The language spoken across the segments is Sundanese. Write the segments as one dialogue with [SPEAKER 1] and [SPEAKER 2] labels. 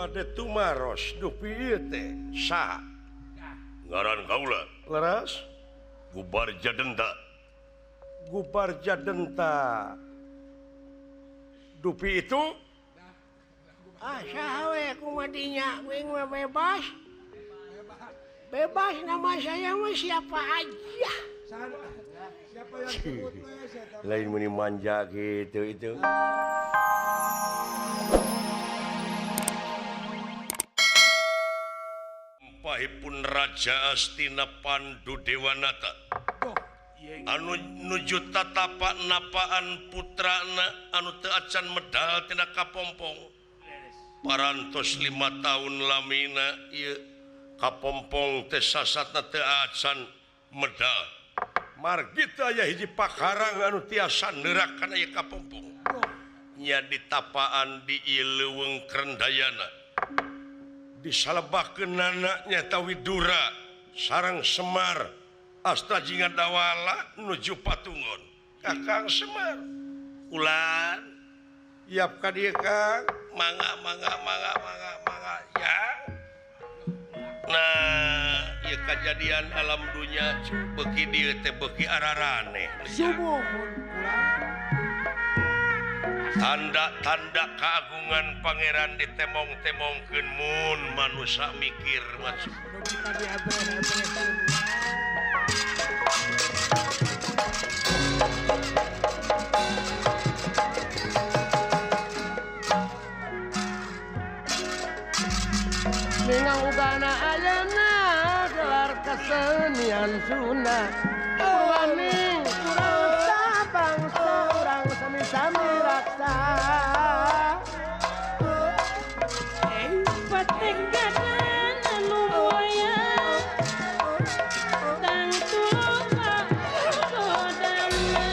[SPEAKER 1] Bade tumaros dupi ieu teh saha? Ngaran kaula. Leres? Gubarja Denta. Gubarja Denta. Dupi itu?
[SPEAKER 2] Ah, saha we kumaha dinya kuing mah bebas. Bebas nama saya mah siapa aja.
[SPEAKER 3] Siapa yang sebut
[SPEAKER 1] lain meni manja gitu itu. Pahipun Raja Astina Pandu Dewanata anu nuju tatapak napaan putrana anu teu acan medal tina kapompong parantos 5 tahun lamina ieu kapompong teh sasatna teu acan medal margi teu aya hiji pakarang anu tiasa neurak kana ieu kapompong nya ditapaan di ieu leuweung Krendayana disalebakeunana nyaeta Widura sareng Semar Asta Jinga Dawala nuju patungon Kakang Semar ulan yap ka dieu Kang mangga mangga mangga mangga mangga ya nah ieu kajadian alam dunya beuki dieu teh beuki araraneh
[SPEAKER 3] sumuhun ulan
[SPEAKER 1] tanda-tanda keagungan pangeran ditemong-temongkeun mun manusia mikir masuk
[SPEAKER 2] Minang ugana ayeuna gelar kesenian Sunda Purwaning urang sabangsa urang sami-sami raksa
[SPEAKER 4] Patinggalan anu buaya tangtu pagodana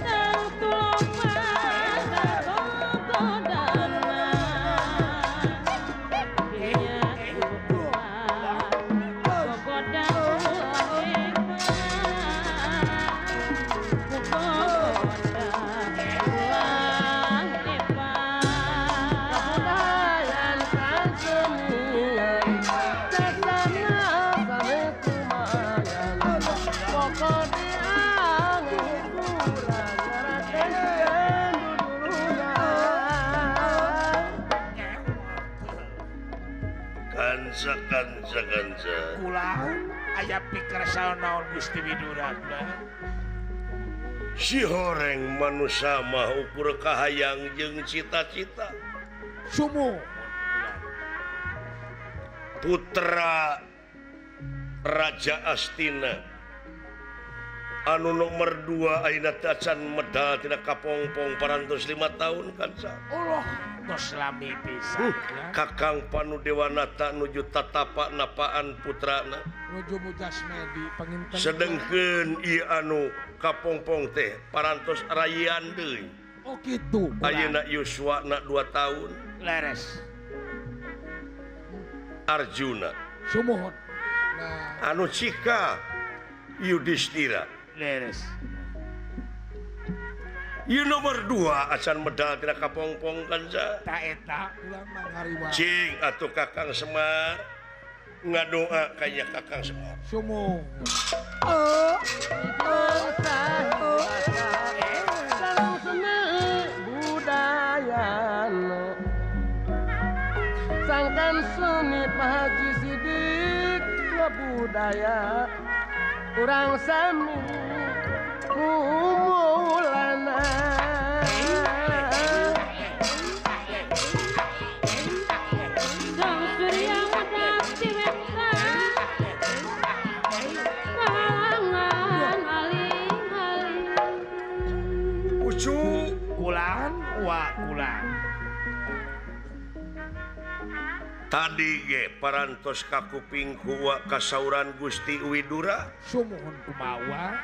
[SPEAKER 4] tangtu pagodana
[SPEAKER 1] Kanca kanca
[SPEAKER 5] kulang aya pikersa naon Gusti Widura
[SPEAKER 1] si horeng manusia mah ukur kahayang jeung cita-cita
[SPEAKER 5] sumuhun
[SPEAKER 1] putra Raja Astina anu nomor 2 ayeuna teh acan medal tina kapongpong parantos 5 tahun kanca
[SPEAKER 5] Allah tos lami pisan
[SPEAKER 1] Kakang Panu Dewanata nuju tatapak napaan putrana
[SPEAKER 3] nuju mujasmedi panginten
[SPEAKER 1] sedengkeun ieu anu kapongpong teh parantos rayian deui
[SPEAKER 3] oh kitu
[SPEAKER 1] ayeuna yuswana 2 tahun
[SPEAKER 5] leres
[SPEAKER 1] Arjuna
[SPEAKER 3] sumuhun
[SPEAKER 1] nah. Anu cika Yudhistira
[SPEAKER 5] leres
[SPEAKER 1] ieu nomor 2 acan medal tina kapongpong kanca
[SPEAKER 5] ta eta
[SPEAKER 3] ulang mangariwa
[SPEAKER 1] cing atuh Kakang Semar ngadoa ka nya Kakang Semar
[SPEAKER 3] sumuhun
[SPEAKER 2] oh budayana sangkan seni Pak Haji Sidik budaya urang sami kumulana
[SPEAKER 4] Sang surya muda tiweta kalangan aling-aling
[SPEAKER 1] ucu
[SPEAKER 5] kulan wa kulan
[SPEAKER 1] tadi ge parantos kakuping kuwa kasauran Gusti Widura
[SPEAKER 3] sumuhun
[SPEAKER 5] kumawa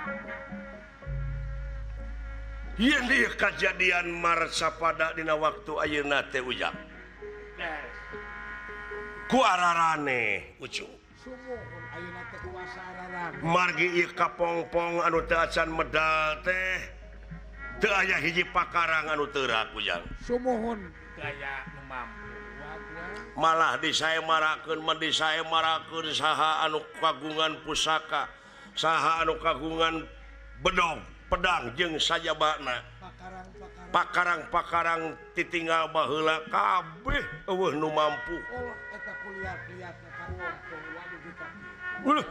[SPEAKER 1] yen ieu kajadian marsapada dina waktu ayeuna teh ujang ku ararane ucu
[SPEAKER 3] sumuhun ayeuna teh kuasa ararane
[SPEAKER 1] margi ieu kapongpong anu teu acan medal teh teu aya hiji pakarang anu teurak ujang
[SPEAKER 3] sumuhun
[SPEAKER 5] Aya nu mampu.
[SPEAKER 1] Malah disaemarakeun mah disaemarakeun saha anu kagungan pusaka, saha anu kagungan bedog, pedang jeung sajabana. Pakarang-pakarang titinggal baheula kabeh eueuh nu mampu.
[SPEAKER 3] Oh, eta kuliah-liat ka
[SPEAKER 1] Uluh.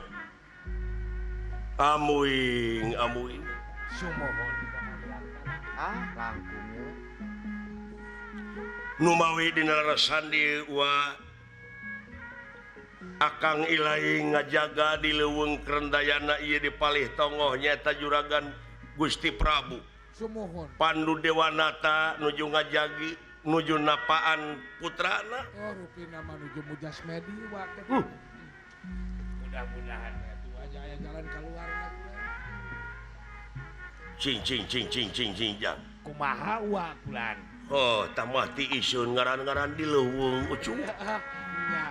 [SPEAKER 1] Amuing, amuing.
[SPEAKER 5] Sumuhun.
[SPEAKER 6] Ah, langkung.
[SPEAKER 1] Numawi dina resandi wa Akang Ilahi ngajaga di leuweung Krendayana ieu di palih tongoh nyaeta Juragan Gusti Prabu.
[SPEAKER 3] Sumuhun.
[SPEAKER 1] Pandu Dewanata nuju ngajagi nuju napaan putrana.
[SPEAKER 3] Oh, rupina mah nuju mujasmedi wa.
[SPEAKER 5] Mudah-mudahan
[SPEAKER 3] atuh aja aya jalan keluar.
[SPEAKER 1] Cing cing cing cing cing cing jang.
[SPEAKER 5] Kumaha wa bulan?
[SPEAKER 1] Oh, tambah ti isun ngaran-ngaran di leuweung ucu.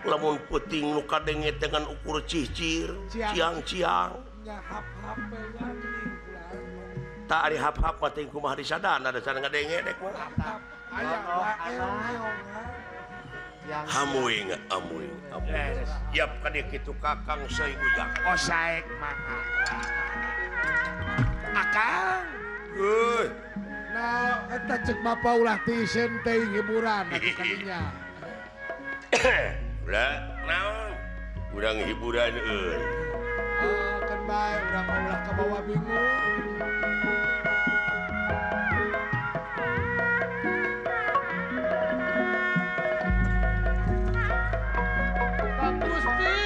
[SPEAKER 1] Lamun peuting nu kadenge teh ngan ukur cicir, ciang-ciang.
[SPEAKER 3] Nya hap-hap we geuning kulan.
[SPEAKER 1] Tak ari hap-hap mah teh kumaha disadana dasar ngadenge dek mah.
[SPEAKER 3] Aya wa
[SPEAKER 1] Hamuing, amuing, amuing. Yap ka dieu kitu Kakang Sei Ujang.
[SPEAKER 5] Oh, saek mangga. Akang.
[SPEAKER 1] Heuh.
[SPEAKER 3] Nah, eta cek bapa ulah tiiseun teuing hiburan atuh kadinya.
[SPEAKER 1] Ulah naon? Urang hiburan euy.
[SPEAKER 3] Oh, kan bae urang mah ulah kabawa bingung.
[SPEAKER 2] Pak Gusti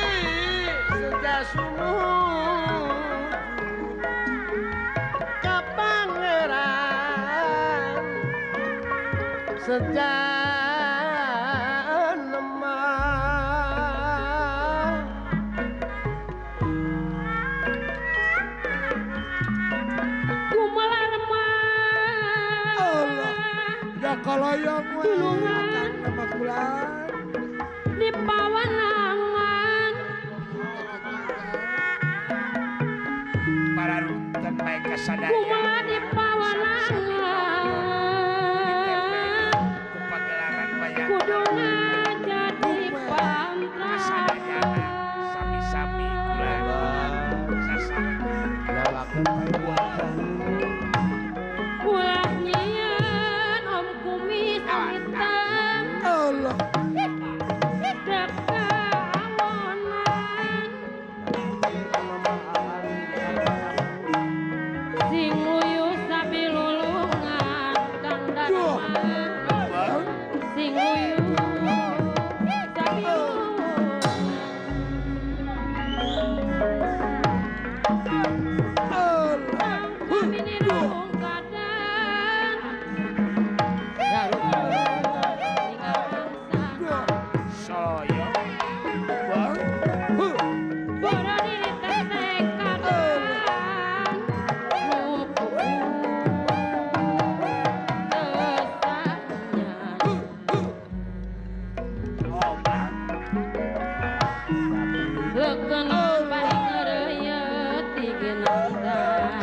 [SPEAKER 2] sudah sumuh ka pangeran sejak lemah
[SPEAKER 4] kumaha remah
[SPEAKER 3] Allah da kalayang we akang nama kulan
[SPEAKER 4] di pawanangan
[SPEAKER 5] para runten bae kasadaya
[SPEAKER 4] kumaha di pawanangan
[SPEAKER 5] ku pagelaran wayang
[SPEAKER 4] kuduna jadi pantra
[SPEAKER 5] kasadayana sami-sami kula sasarengan
[SPEAKER 4] ulah nyieun om kumis hitam
[SPEAKER 3] Allah
[SPEAKER 4] dek kawonan sing uyuh sabilulungan kang Darma sing uyuh sabilulungan
[SPEAKER 3] Allah
[SPEAKER 4] kami nirung kadan
[SPEAKER 5] soyo
[SPEAKER 4] Boro diri tesek kadan nuku tesanya
[SPEAKER 5] obat
[SPEAKER 4] leken bari ngereuyet digenandang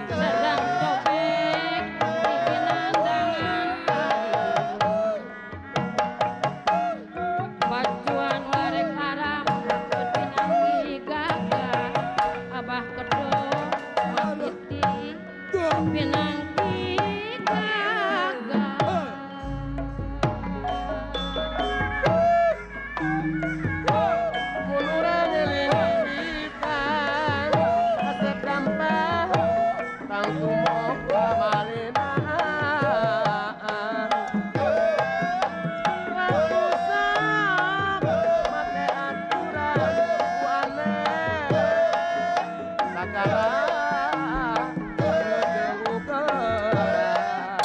[SPEAKER 4] sedang cobek digenandangan pacuan warek haram pinanggi gagah abah kedok makiti pinanggi gagah
[SPEAKER 2] Kuluran lilipan asep rampah tangtumo kamalinaan Ratusan make aturan ku aneh sakala jauh kerang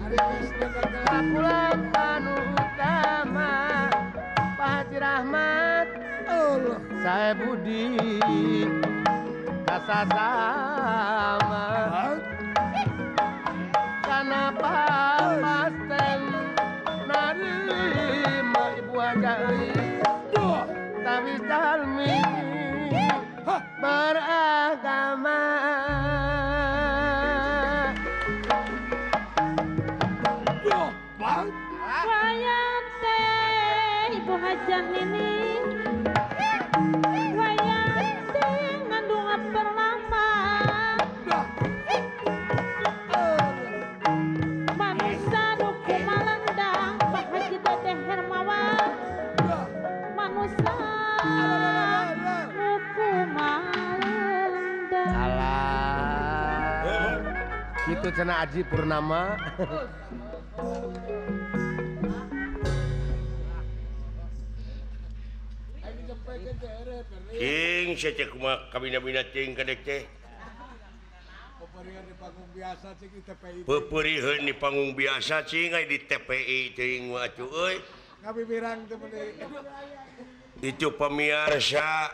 [SPEAKER 3] Ari geus
[SPEAKER 2] Kapulang anu utama Pak Haji Rahmat
[SPEAKER 3] Allah
[SPEAKER 2] Saya Budi kasasama Kanapa pasten narima ibu aja tapi jalmi beragama.
[SPEAKER 4] Hajah Nini wayang teh ngandung perlama manusia nu kumalendang Pak Haji Dedeh Hermawan manusia nu kumalendang.
[SPEAKER 7] Alah kitu cenah Aji Purnama.
[SPEAKER 1] Cing saya cek kumaha kabina-bina cing kadek teh. Peperiheun di panggung biasa cing aya di TPI cing mah atuh euy.
[SPEAKER 3] Ngabibirang teh meuni.
[SPEAKER 1] Itu pemirsa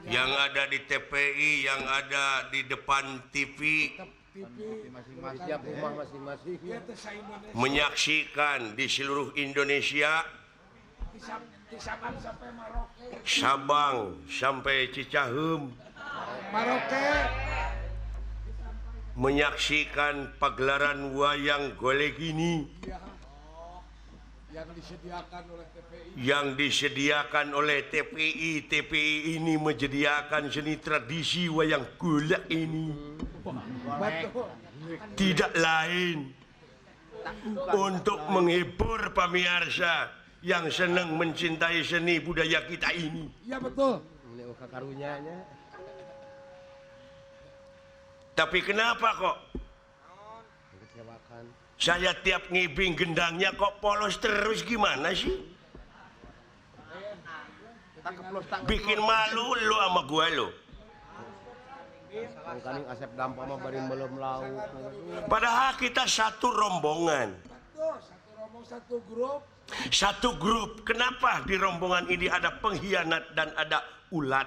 [SPEAKER 1] yang ada di TPI, yang ada di depan TV,
[SPEAKER 7] setiap rumah masing-masing
[SPEAKER 1] menyaksikan di seluruh Indonesia, Sabang sampai Cicaheum,
[SPEAKER 3] Maroke,
[SPEAKER 1] menyaksikan pagelaran wayang golek ini
[SPEAKER 3] yang disediakan oleh TPI.
[SPEAKER 1] Yang disediakan oleh TPI. TPI ini menyediakan seni tradisi wayang golek ini. Tidak lain untuk menghibur pemirsa yang senang mencintai seni budaya kita ini.
[SPEAKER 3] Iya betul.
[SPEAKER 1] Tapi kenapa kok saya tiap ngibing gendangnya kok polos terus, gimana sih? Bikin malu lu sama gua lu. Padahal kita satu rombongan.
[SPEAKER 3] Satu grup.
[SPEAKER 1] Satu grup. Kenapa di rombongan ini ada pengkhianat dan ada ulat?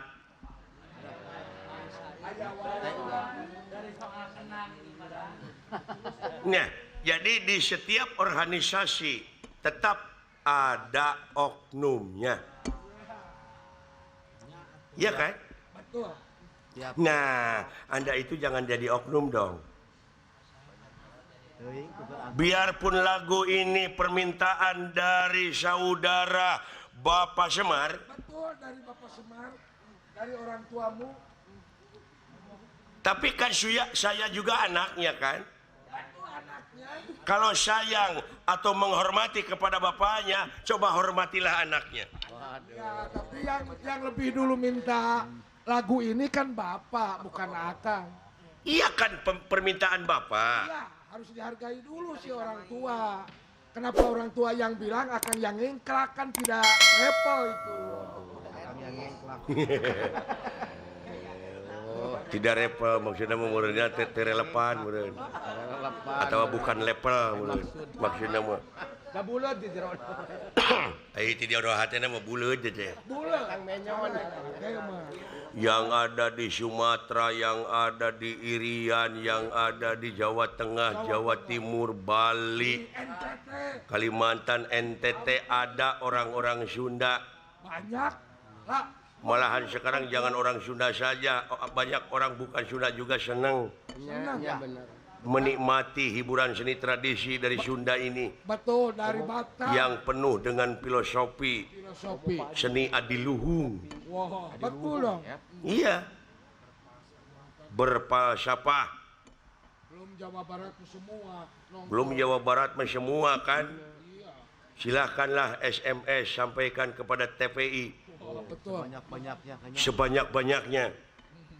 [SPEAKER 1] Nah, jadi di setiap organisasi tetap ada oknumnya. Iya kan?
[SPEAKER 3] Betul.
[SPEAKER 1] Nah, Anda itu jangan jadi oknum dong. Biarpun lagu ini permintaan dari saudara Bapak Semar.
[SPEAKER 3] Betul, dari Bapak Semar, dari orang tuamu.
[SPEAKER 1] Tapi kan saya juga anaknya kan. Kalau sayang atau menghormati kepada bapaknya, coba hormatilah anaknya.
[SPEAKER 3] Ya, tapi yang lebih dulu minta lagu ini kan bapak, bukan akang.
[SPEAKER 1] Iya kan permintaan bapak.
[SPEAKER 3] Iya, harus dihargai dulu sih orang tua. Kenapa orang tua yang bilang akan yang ngengklak kan tidak level itu.
[SPEAKER 6] Akang yang ngengklak.
[SPEAKER 1] Tidak level maksudnya meureunnya teu relevan meureun. Atau bukan level meureun maksudnya mah.
[SPEAKER 7] Da buleud di jero.
[SPEAKER 1] Ai ti dia hatena mah buleud teh.
[SPEAKER 3] Buleud.
[SPEAKER 1] Yang ada di Sumatera, yang ada di Irian, yang ada di Jawa Tengah, Jawa Timur, Bali, Kalimantan, NTT, ada orang-orang Sunda.
[SPEAKER 3] Banyak lah.
[SPEAKER 1] Malahan sekarang jangan orang Sunda saja, banyak orang bukan Sunda juga senang.
[SPEAKER 3] Senang ya,
[SPEAKER 1] menikmati hiburan seni tradisi dari Sunda ini.
[SPEAKER 3] Betul, dari Batak.
[SPEAKER 1] Yang penuh dengan filosofi.
[SPEAKER 3] Filosofi.
[SPEAKER 1] Seni adiluhung.
[SPEAKER 3] Wow, betul dong.
[SPEAKER 1] Iya. Berfalsafah.
[SPEAKER 3] Belum Jawa Barat semua. Nonton.
[SPEAKER 1] Belum Jawa Barat semua kan.
[SPEAKER 3] Iya.
[SPEAKER 1] Silakanlah SMS sampaikan kepada TPI.
[SPEAKER 3] Oh, betul.
[SPEAKER 6] Sebanyak-banyaknya.
[SPEAKER 1] Sebanyak-banyaknya.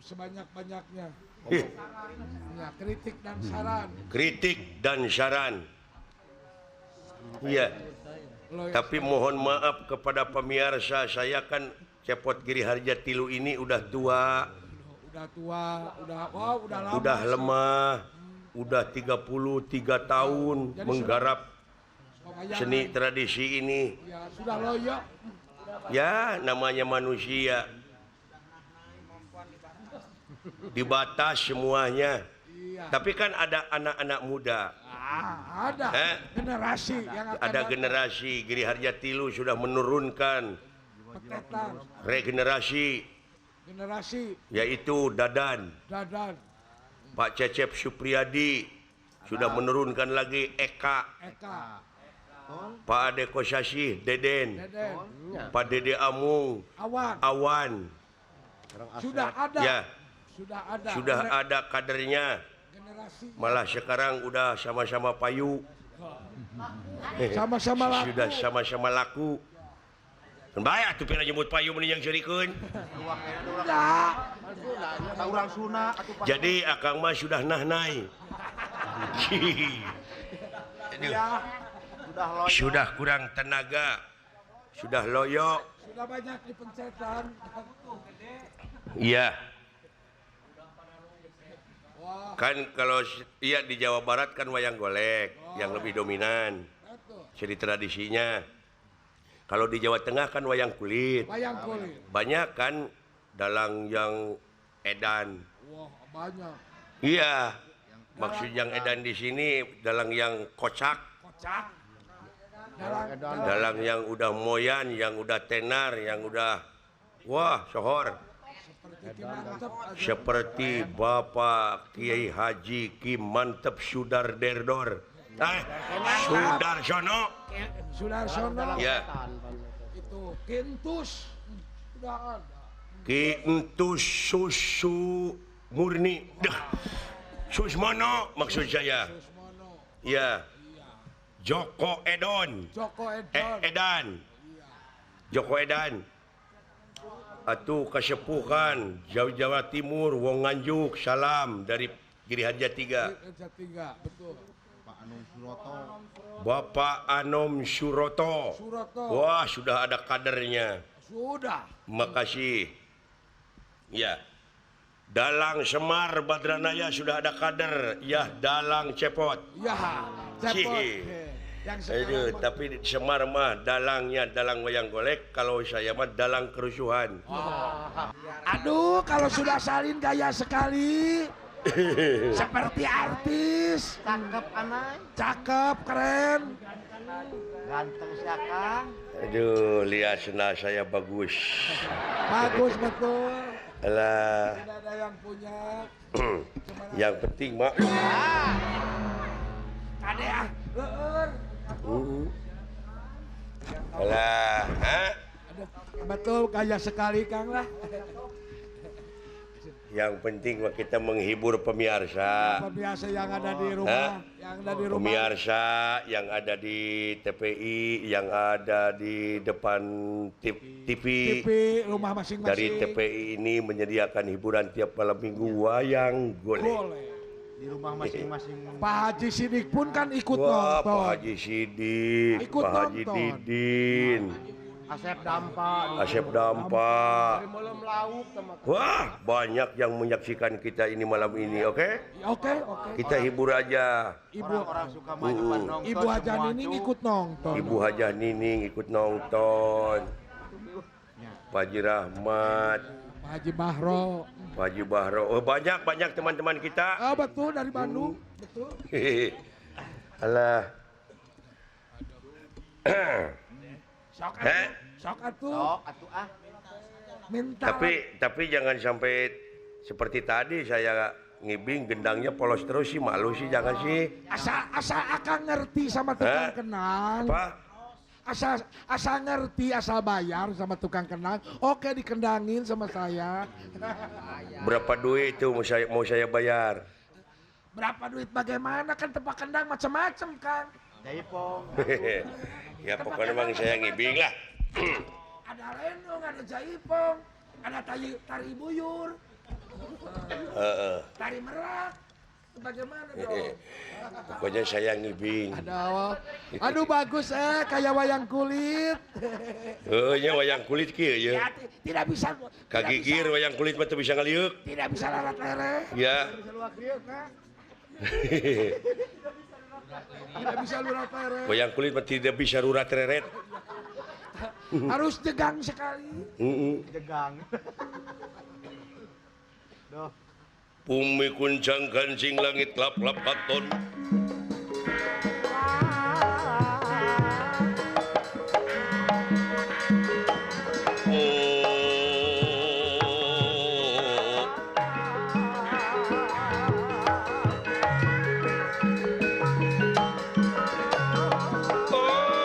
[SPEAKER 3] Sebanyak-banyaknya. Ya, kritik dan saran.
[SPEAKER 1] Kritik dan saran. Iya. Tapi mohon maaf kepada pemirsa, saya kan Cepot Giri Harja Tilu ini udah tua.
[SPEAKER 3] Udah tua, udah wow, udah lama.
[SPEAKER 1] Udah lemah. Udah 33 tahun jadi menggarap seni tradisi ini.
[SPEAKER 3] Ya, sudah loyo.
[SPEAKER 1] Ya, namanya manusia. Dibatas semuanya.
[SPEAKER 3] Iya.
[SPEAKER 1] Tapi kan ada anak-anak muda.
[SPEAKER 3] Ada generasi yang akan
[SPEAKER 1] ada generasi Giri Harja Tilu sudah menurunkan regenerasi.
[SPEAKER 3] Generasi
[SPEAKER 1] yaitu Dadan.
[SPEAKER 3] Dadan.
[SPEAKER 1] Pak Cecep Supriyadi sudah menurunkan lagi Eka.
[SPEAKER 3] Eka.
[SPEAKER 1] Pak Ade Kosasih Deden, Pak Dede Amung Awan.
[SPEAKER 3] Sudah ada.
[SPEAKER 1] Ya.
[SPEAKER 3] Sudah ada.
[SPEAKER 1] Sudah ada kadernya.
[SPEAKER 3] Generasi.
[SPEAKER 1] Malah sekarang udah sama-sama payu.
[SPEAKER 3] Sama-sama laku.
[SPEAKER 1] Sudah sama-sama laku. Baik atuh pira nyebut payu meni yang serikeun. Jadi akang mah sudah nahnai. Sudah kurang tenaga. Sudah loyo.
[SPEAKER 3] Sudah banyak dipencetan.
[SPEAKER 1] Iya. Kan kalau iya di Jawa Barat kan wayang golek yang lebih dominan. Jadi tradisinya. Kalau di Jawa Tengah kan wayang kulit.
[SPEAKER 3] Wayang kulit.
[SPEAKER 1] Banyak kan dalang yang edan.
[SPEAKER 3] Wah, banyak.
[SPEAKER 1] Iya. Maksud yang edan di sini dalang yang kocak.
[SPEAKER 3] Kocak.
[SPEAKER 1] Dalang yang udah moyan, yang udah tenar, yang udah wah, sohor. Seperti Bapak Kiai Haji Ki Mantep Sudarderdor. Sudarsono.
[SPEAKER 3] Sudarsono.
[SPEAKER 1] Ya.
[SPEAKER 3] Itu Kintus sudah ada.
[SPEAKER 1] Kintus susu murni. Susmono maksud saya.
[SPEAKER 3] Susmono.
[SPEAKER 1] Ya. Joko Edon.
[SPEAKER 3] Joko Edon.
[SPEAKER 1] Edan. Joko Edan. Atuh kasepuhan Jawa Jawa Timur Wong Nganjuk, salam dari Giri Harja 3.
[SPEAKER 3] Harja 3, betul.
[SPEAKER 6] Pak Anom Suroto.
[SPEAKER 1] Bapak Anom Suroto.
[SPEAKER 3] Suroto.
[SPEAKER 1] Wah, sudah ada kadernya.
[SPEAKER 3] Sudah.
[SPEAKER 1] Makasih. Ya. Dalang Semar Badranaya sudah ada kader. Ya, Dalang Cepot.
[SPEAKER 3] Ya, Cepot. Yang
[SPEAKER 1] aduh, tapi Semar mah dalangnya dalang wayang golek, kalau saya mah dalang kerusuhan.
[SPEAKER 3] Oh. Aduh, kalau sudah salin gaya sekali. Seperti artis.
[SPEAKER 6] Cakep anak.
[SPEAKER 3] Cakep, keren.
[SPEAKER 6] Ganteng siapa?
[SPEAKER 1] Aduh, lihat sendal saya bagus.
[SPEAKER 3] Bagus betul.
[SPEAKER 1] Alah.
[SPEAKER 3] Tidak ada yang punya.
[SPEAKER 1] Yang penting mak.
[SPEAKER 3] Kade ah, leur.
[SPEAKER 1] Alah, ha?
[SPEAKER 3] Aduh, betul kaya sekali Kang lah.
[SPEAKER 1] Yang penting kita menghibur pemirsa.
[SPEAKER 3] Pemirsa yang ada di rumah, yang ada di rumah.
[SPEAKER 1] Pemirsa yang ada di TPI, yang ada di depan TV.
[SPEAKER 3] TV rumah masing-masing.
[SPEAKER 1] Dari TPI ini menyediakan hiburan tiap malam minggu wayang golek.
[SPEAKER 6] Di rumah masing-masing.
[SPEAKER 3] Pak Haji Sidik pun kan ikut.
[SPEAKER 1] Wah,
[SPEAKER 3] nonton.
[SPEAKER 1] Pak Haji Sidik,
[SPEAKER 3] ikut
[SPEAKER 1] Pak Haji
[SPEAKER 3] nonton.
[SPEAKER 1] Didin.
[SPEAKER 7] Asep Dampa.
[SPEAKER 1] Asep Dampa. Wah, banyak yang menyaksikan kita ini malam ini, oke? Okay?
[SPEAKER 3] Oke, oke.
[SPEAKER 1] Kita hibur aja.
[SPEAKER 3] Ibu
[SPEAKER 6] orang suka nonton.
[SPEAKER 3] Ibu Haja Nining ikut nonton.
[SPEAKER 1] Ibu Haja Nining ikut nonton. Pak Haji Rahmat.
[SPEAKER 3] Pak Haji Bahro.
[SPEAKER 1] Pak Haji Bahro. Oh, banyak-banyak teman-teman kita.
[SPEAKER 3] Ah, betul dari Bandung. Betul.
[SPEAKER 1] Alah.
[SPEAKER 3] Sok atuh. Sok atuh.
[SPEAKER 6] Sok atuh ah.
[SPEAKER 3] Minta.
[SPEAKER 1] Tapi jangan sampai seperti tadi saya ngibing gendangnya polos terus sih, malu sih, jangan sih.
[SPEAKER 3] Asal akang ngerti sama tukang kenang.
[SPEAKER 1] Apa?
[SPEAKER 3] Asal ngerti, asal bayar sama tukang kenang. Oke, dikendangin sama saya.
[SPEAKER 1] Berapa duit itu mau saya bayar?
[SPEAKER 3] Berapa duit bagaimana, kan tempat kendang macam-macam, Kang.
[SPEAKER 6] Jaipong.
[SPEAKER 1] Ya pokoknya memang saya ngibing lah.
[SPEAKER 3] Ada renung, ada jaipong, ada tari buyur, tari merak. Bagaimana dong?
[SPEAKER 1] Pokoknya saya ngibing.
[SPEAKER 3] Aduh, aduh bagus kayak wayang kulit.
[SPEAKER 1] Oh, ya wayang kulit kieu ya.
[SPEAKER 3] Ya, tidak bisa.
[SPEAKER 1] Kagigir wayang kulit mah teu bisa ngaliuk.
[SPEAKER 3] Tidak bisa larat lere.
[SPEAKER 1] Ya.
[SPEAKER 3] Tidak bisa luak riuk, nah. Tidak bisa lurat leret.
[SPEAKER 1] Wayang kulit mah tidak bisa lurat reret.
[SPEAKER 3] Harus jegang sekali.
[SPEAKER 6] Jegang. Duh.
[SPEAKER 1] Bumi kuncang kancing langit lap-lap katon. Oh. Oh.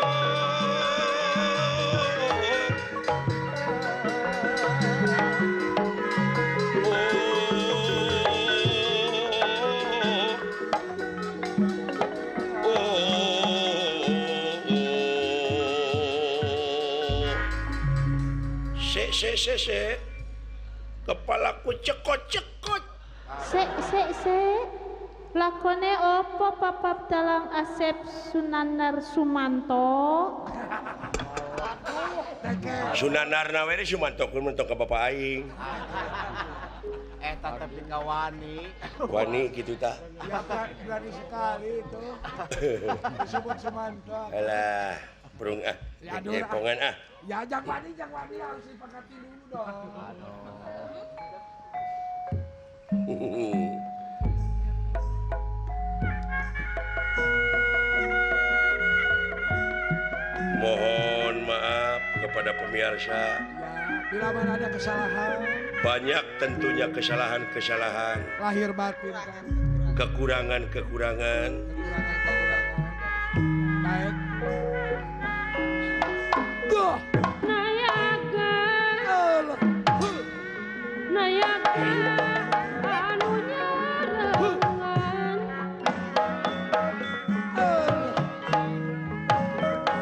[SPEAKER 1] se se se. Kepalaku cekot-cekot.
[SPEAKER 4] Se se se. Lakone opo papap dalang Asep Sunanar Sumanto?
[SPEAKER 1] Sunanar na we Sumanto kun mentok ka bapak aing.
[SPEAKER 6] Eta tapi ka wani.
[SPEAKER 1] Wani kitu tah.
[SPEAKER 3] Ya berani sekali itu. Disebut Sumanto.
[SPEAKER 1] Alah, brung ah. Jepongan ah.
[SPEAKER 3] Ya jangan wani harus dipakati dulu dong.
[SPEAKER 6] Aduh.
[SPEAKER 1] Mohon maaf kepada pemirsa.
[SPEAKER 3] Ya, bila mana ada kesalahan.
[SPEAKER 1] Banyak tentunya kesalahan-kesalahan.
[SPEAKER 3] Lahir batin kan.
[SPEAKER 1] Kekurangan-kekurangan.
[SPEAKER 3] Kekurangan-kekurangan. Baik. Duh.
[SPEAKER 4] Nayaga. Nayaga anu nyarengan.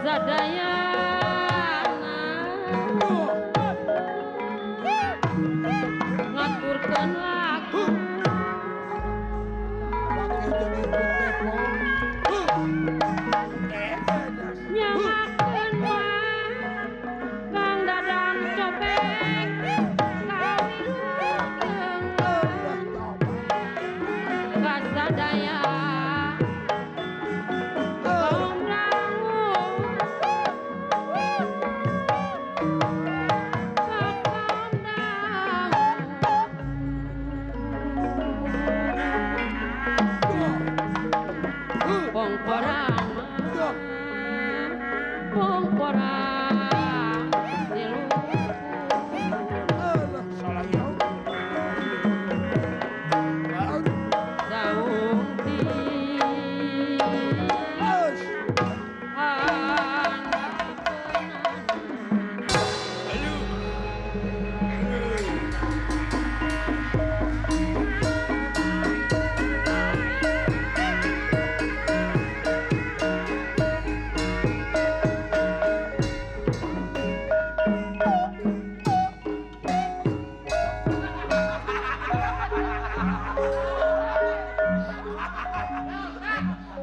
[SPEAKER 4] Sadayana ngaturkeun laku nyamakeun Kang Dadang copek kawin kasadaya kaum dangu kaum dangu pongporang pongporang di luhur saung di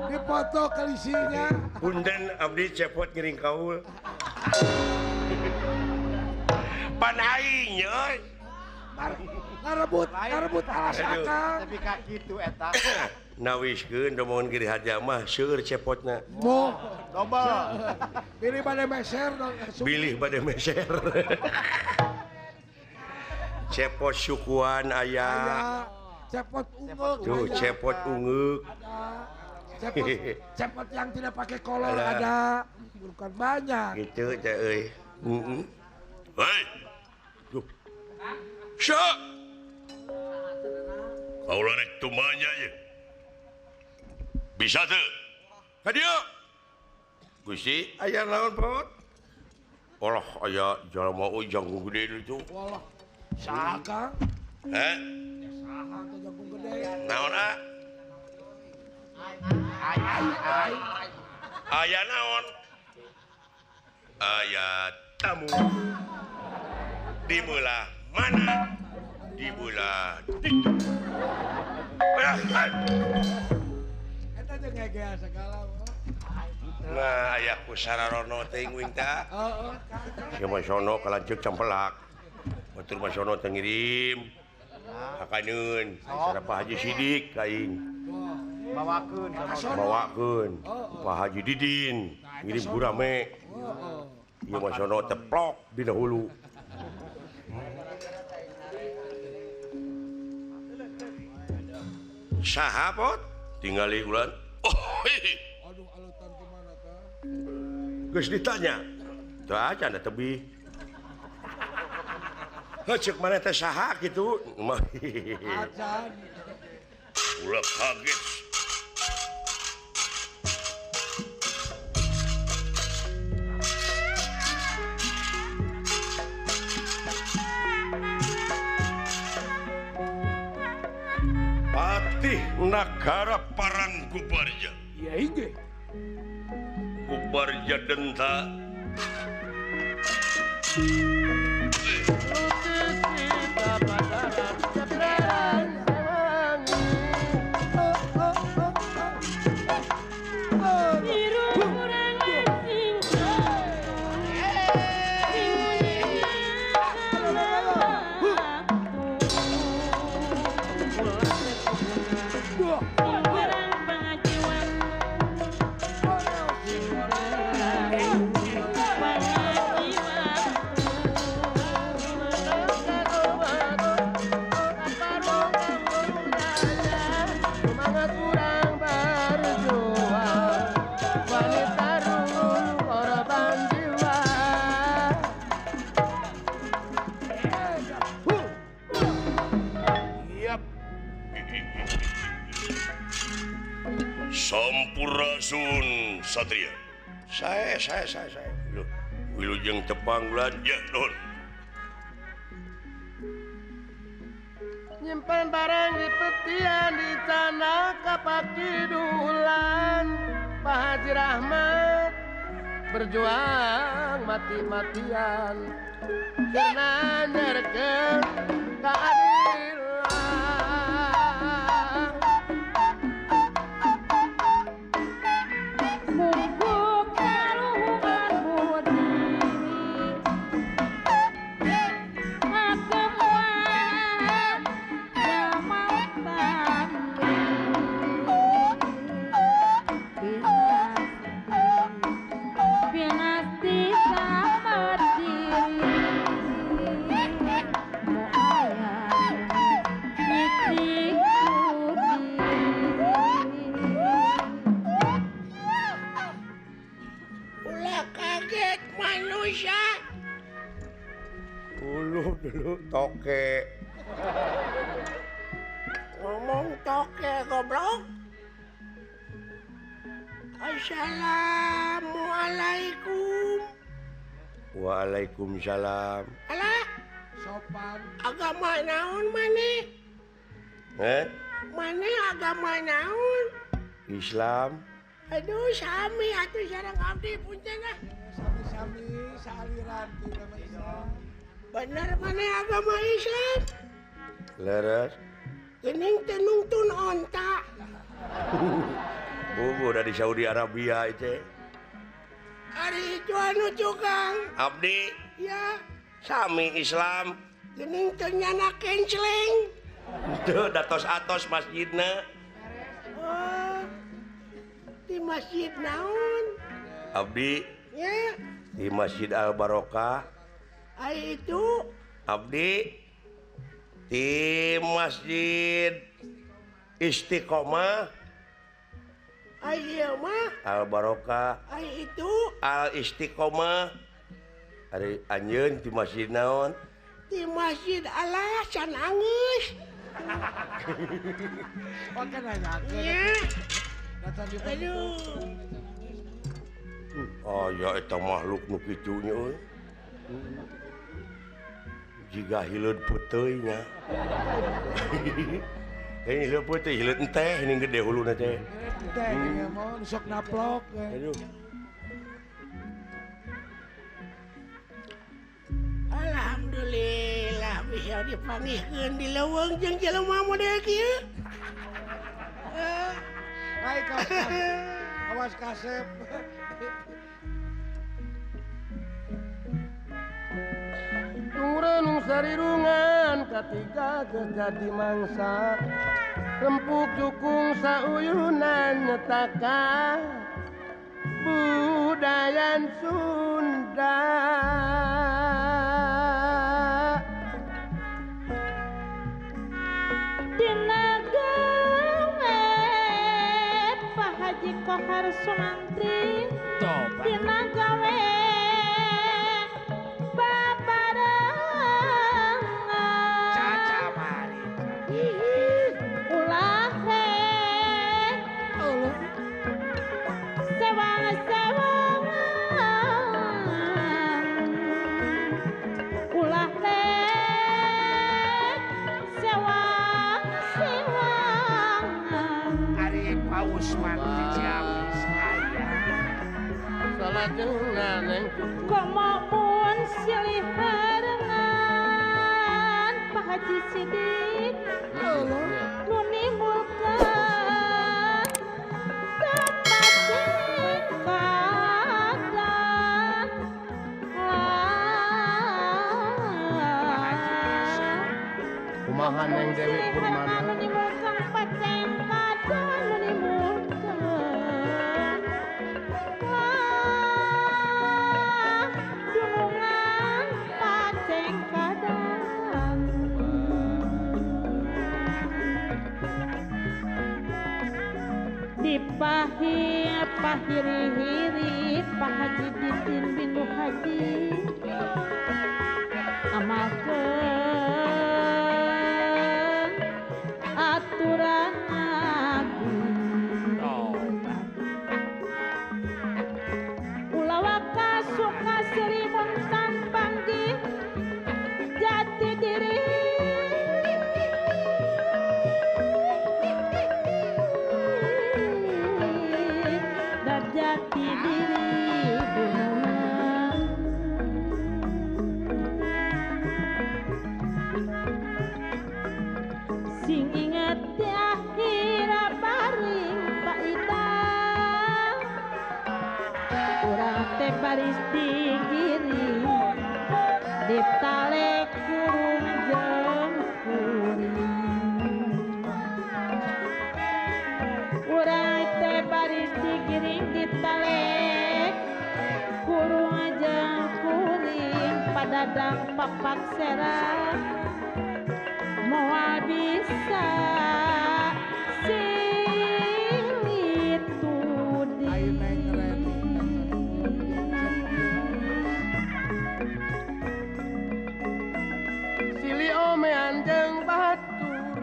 [SPEAKER 3] Dipoto kelisinya.
[SPEAKER 1] Punten abdi cepot ngiring kaul. Pan aing euy.
[SPEAKER 3] Ngarebut, ngarebut alas akang.
[SPEAKER 6] Tapi ka kitu eta.
[SPEAKER 1] Nawiskeun rombongan Giri Harja mah seueur cepotna.
[SPEAKER 3] Moh,
[SPEAKER 6] dobel.
[SPEAKER 3] Bilih bade meser dong.
[SPEAKER 1] Bilih bade meser. Cepot sukuan aya.
[SPEAKER 3] Cepot ungeuk.
[SPEAKER 1] Tuh cepot ungeuk.
[SPEAKER 3] Cepot, cepot yang tidak pakai kolor ada, bukan banyak.
[SPEAKER 1] Gitu teh euy. Heeh. Hei. Duh. Sya. Kaula rek tumanya ye. Bisa teu? Ka dieu. Gusti, aya naon pot? Olah aya jalma euy jangkung gede itu.
[SPEAKER 3] Walah. Saha Kang?
[SPEAKER 1] Heh?
[SPEAKER 3] Ya saha teh jangkung gede?
[SPEAKER 1] Naon ah? Aya naon? Aya tamu. Di belah mana? Di belah ditu.
[SPEAKER 3] Eta jeung ngegea sagala.
[SPEAKER 1] Nah, aya ku sararono teh uing tah.
[SPEAKER 3] Heeh.
[SPEAKER 1] Si Masono kalanceuk cempelak. Batur Masono teh ngirim. Hakaneun sareng Pak Haji Sidik ka aing.
[SPEAKER 6] Bawakeun
[SPEAKER 1] bawakeun Pak Haji Didin ngirim gurame. Ieu Masono teplok dina hulu. Saha pot? Tingali ulan. Oh.
[SPEAKER 3] Aduh alutan kumaha tah?
[SPEAKER 1] Geus ditanya. Teu acan da tebih. Heuh ceuk maneh teh saha kitu?
[SPEAKER 3] Acan.
[SPEAKER 1] Ulah kaget. Patih Nagara Parang Kubarja.
[SPEAKER 3] Iya inggih.
[SPEAKER 1] Kubarja denta. Sampurasun Satria. Saya. Wilujeng tepang bulan ya nuhun.
[SPEAKER 8] Nyimpen barang di petian di tanah kapakidulan. Pak Haji Rahmat berjuang mati-matian karena nyerkeun keadilan.
[SPEAKER 4] Mungkuk kaluhungan budi ngakemuan jamal tani pinasti sama diri moaya niti kudi.
[SPEAKER 2] Ulah kaget manusia.
[SPEAKER 1] Uluh dulu toke.
[SPEAKER 2] Ngomong toke goblok. Assalamualaikum.
[SPEAKER 1] Waalaikumsalam.
[SPEAKER 2] Alah,
[SPEAKER 3] sopan.
[SPEAKER 2] Agama naon maneh? Maneh agama naon?
[SPEAKER 1] Islam.
[SPEAKER 2] Aduh, sami atuh sareng abdi punten ah.
[SPEAKER 3] Sami-sami saaliran teh agama Islam.
[SPEAKER 2] Bener maneh agama Islam?
[SPEAKER 1] Leres.
[SPEAKER 2] Geuning teu nungtun onta.
[SPEAKER 1] Bubu dari Saudi Arabia itu.
[SPEAKER 2] Ari itu anu tukang.
[SPEAKER 1] Abdi.
[SPEAKER 2] Ya.
[SPEAKER 1] Sami Islam.
[SPEAKER 2] Geuning teu nyana kenceleng.
[SPEAKER 1] Teu datos-atos masjidna.
[SPEAKER 2] Oh. Di masjid naon?
[SPEAKER 1] Abdi.
[SPEAKER 2] Ya.
[SPEAKER 1] Di Masjid Al Barokah.
[SPEAKER 2] Ari itu.
[SPEAKER 1] Abdi. Di Masjid Istiqomah.
[SPEAKER 2] Ayo mah
[SPEAKER 1] Al Barokah.
[SPEAKER 2] Ari itu
[SPEAKER 1] Al Istiqomah. Ari anjeun di masjid naon?
[SPEAKER 2] Di Masjid Allah can anggeus.
[SPEAKER 3] Oke nanyakeun.
[SPEAKER 2] Nya. Aduh.
[SPEAKER 1] Oh ya eta makhluk nu kitu nya euy. Jiga hileud peuteui nya. Ini hileud peuteui hileud enteh ini gede huluna teh.
[SPEAKER 3] Teh mun sok naplok.
[SPEAKER 1] Aduh.
[SPEAKER 2] Alhamdulillah bisa dipanggihkeun di leuweung jeung jelema model kieu.
[SPEAKER 3] Baik, awas kasep.
[SPEAKER 8] Tungrenung sarirungan katiga geus jadi mangsa. Rempuk jukung sauyunan nyetaka budayan Sunda.
[SPEAKER 4] Dina gawe Pak Haji Kohar Sumantri. Dina gawe babarengan.
[SPEAKER 5] Caca mari.
[SPEAKER 4] Ulah rek sewang-sewangan. Ulah rek sewang-sewangan.
[SPEAKER 5] Ari Paus Man di Ciamis aya.
[SPEAKER 8] Salajengna neng
[SPEAKER 4] Komo pun silih barengan Pak Haji Sidik nu nimbulkeun kepacengkatan.
[SPEAKER 8] Kumaha neng Dewi Purmana.
[SPEAKER 4] Nu nimbulkeun pacengkatan nu nimbulkeun wah dunungan pacengkatan. Dipahir pahiri-hiri Pak Haji Didin bin Haji amalkeun aturan agung. jati diri dunungan sing inget di akhir paring paita urang teh baris digiring ditalek kurung jeung kuring urang teh baris digiring ditalek kurung jeung kuring padadang papak serang moal bisa silih tudi.
[SPEAKER 8] Silih omean jeung batur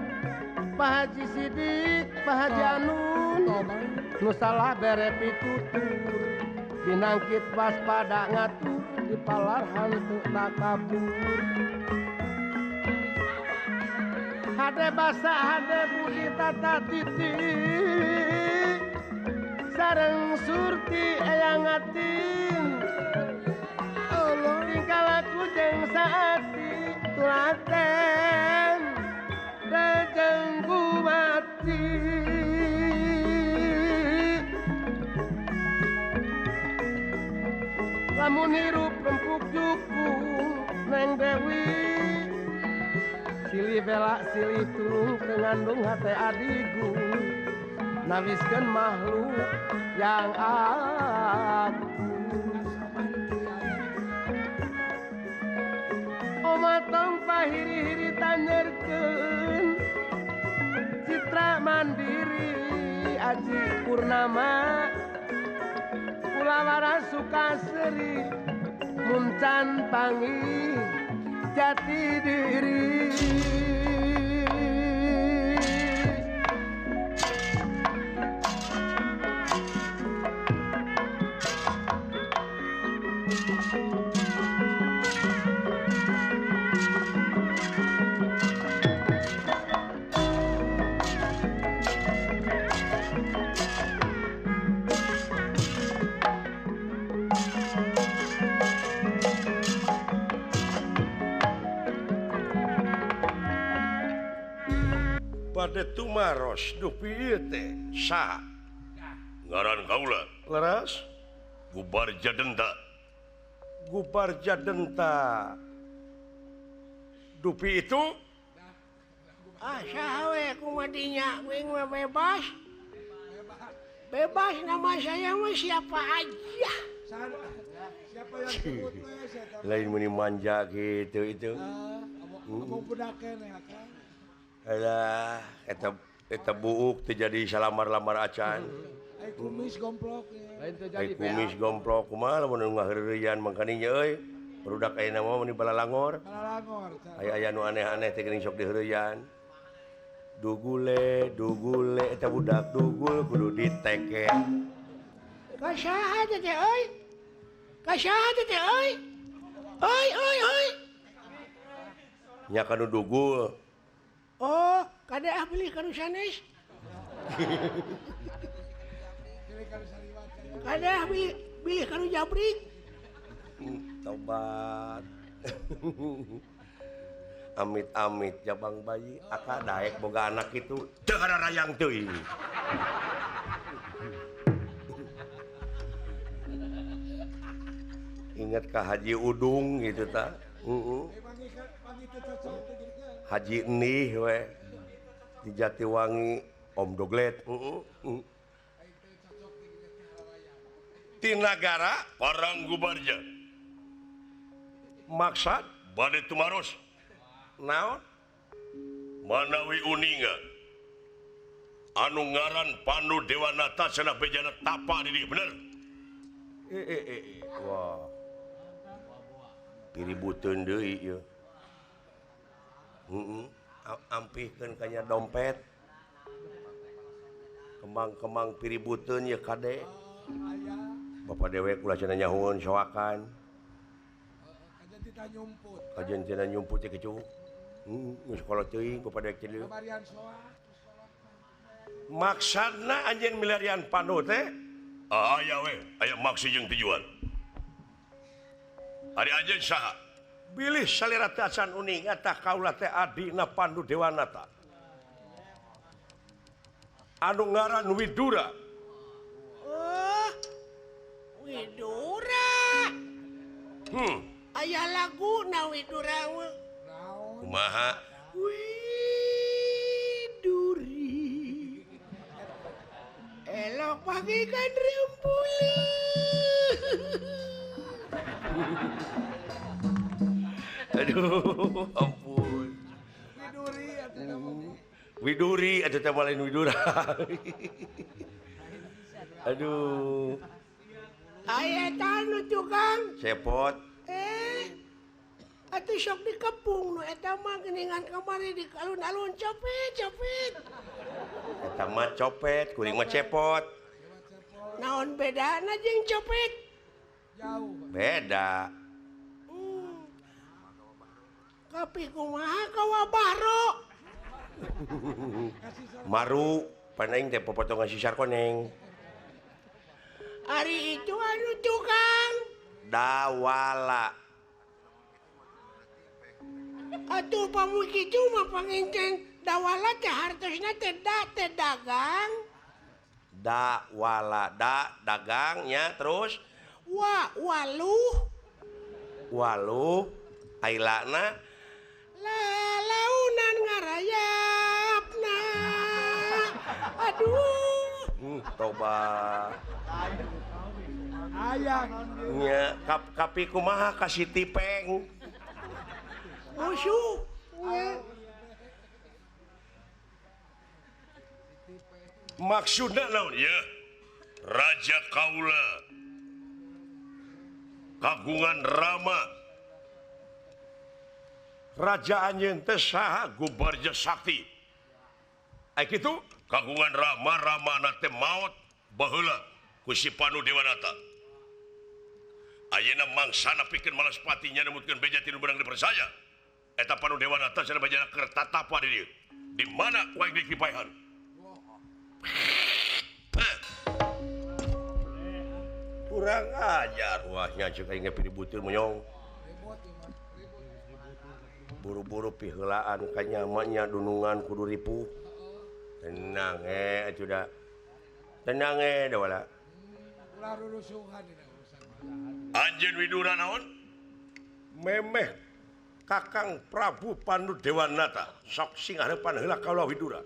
[SPEAKER 8] Pak Haji Sidik, Pak Haji Anun nu salah bere pitutur binangkit waspada ngatur di palar hantu takabur hade basa hade budi tata titi sareng surti eyang atin tingkah laku jeung saati tulaten rejeng gumati lamun hirup rempuk jukung Neng Dewi silih bela silih tulung tengandung hate adigung nawiskeun makhluk yang agung oma tong pahiri-hiri tanyerkeun citra mandiri aji purnama kulawara sukaseri muncan panggih jati diri.
[SPEAKER 1] Bade tumaros dupi ieu teh saha ngaran kaula leres Gubarja Denta Gubarja Denta dupi itu
[SPEAKER 2] ah saha we kumadinya kuing mah bebas bebas nama saya mah siapa aja
[SPEAKER 3] siapa yang sebut
[SPEAKER 1] lain meni manja gitu itu
[SPEAKER 3] abang budak keneh akang.
[SPEAKER 1] Alah, eta buuk teu jadi salamar-lamar acan.
[SPEAKER 3] Ai kumis gomplok.
[SPEAKER 8] Lain teu jadi.
[SPEAKER 1] Ai kumis gomplok kumaha lamun ngaheureuyan mangkaning euy. Barudak ayeuna mah meni balalangor.
[SPEAKER 3] Balalangor.
[SPEAKER 1] Aya-aya nu aneh-aneh teh geuning sok diheureuyaan. Dugule, dugule eta budak dugul kudu diteke.
[SPEAKER 2] Ka saha teh euy? Ka saha teh euy? Euy euy euy.
[SPEAKER 1] Nya kanu dugul.
[SPEAKER 2] Oh, kade ah beli kanu sanes. Kade ah beli kanu jabrik.
[SPEAKER 1] Tobat. Amit-amit jabang bayi aka daek boga anak itu teu hararayang teuing. Ingat ka Haji Udung gitu ta. Heeh. Haji Nih we di Jatiwangi Om Doglet Tinagara Parang Gubarja maksad bade tumaros naon manawi uninga anu ngaran Pandu Dewanata cenah bejana tapa di dieu bener wah piributeun deui ieu. Ampihkeun kanya dompet kembang-kembang piributeun ye kade bapak dewek ulah cenah nyahueun soakan kajen tina nyumput teh kitu geus kolot teuing bapak dewek teh maksudna anjeun milarian Pandu teh Aya we, aya maksud jeung tujuan. Ari anjeun saha? Bilih salira teh acan uning eta kaula teh adina Pandu Dewanata. Anu ngaran Widura.
[SPEAKER 2] Oh, Widura. Aya laguna Widura mah.
[SPEAKER 1] Kumaha?
[SPEAKER 2] Widuri. Elok pagikan rempuli.
[SPEAKER 1] Aduh, ampun.
[SPEAKER 3] Widuri atuh.
[SPEAKER 1] Widuri atuh teh lain Widura. Aduh.
[SPEAKER 2] Aya tanu tukang.
[SPEAKER 1] Cepot.
[SPEAKER 2] Atuh sok dikepung nu eta mah geuningan kamari di alun-alun copet copet.
[SPEAKER 1] Eta mah copet, kuring mah cepot.
[SPEAKER 2] Naon bedana jeung copet?
[SPEAKER 3] Jauh.
[SPEAKER 1] Beda.
[SPEAKER 2] Kapi kumaha ka wabahro?
[SPEAKER 1] Maru paneng teh popotongan si Sarkoneng.
[SPEAKER 2] Ari itu anu tukang
[SPEAKER 1] dawala.
[SPEAKER 2] Atuh pamu kitu mah panginten dawala teh hartosna teh da teh dagang.
[SPEAKER 1] Dawala da dagangnya terus
[SPEAKER 2] wa waluh.
[SPEAKER 1] Waluh ailana
[SPEAKER 2] lalaunan ngarayapna. Aduh.
[SPEAKER 1] Toba.
[SPEAKER 3] Ayang
[SPEAKER 1] nya kapi kumaha ka si Tipeng.
[SPEAKER 2] Musuh.
[SPEAKER 1] Maksudna naon ya? Raja kaula kagungan Rama. Raja anjeun teh saha Gubarja Sakti. Ai kitu kagungan Rama, Ramana teh maot baheula ku si Pandu Dewanata. Ayeuna mangsana pikeun Malaspati nya nemutkeun beja ti nu beunang dipercaya. Eta Pandu Dewanata cenah bajana keur tatapa di dieu. Di mana ku aing dikipaehan? Kurang ajar wah nya ceuk aing ge butir monyong. Buru-buru piheulaan ka nyamanya dunungan kudu ripuh. Tenang atuh da. Tenang da wala.
[SPEAKER 3] Ulah rurusuhan dina urusan.
[SPEAKER 1] Anjeun Widura naon? Memeh Kakang Prabu Pandu Dewanata sok sing hareupan heula kaula Widura.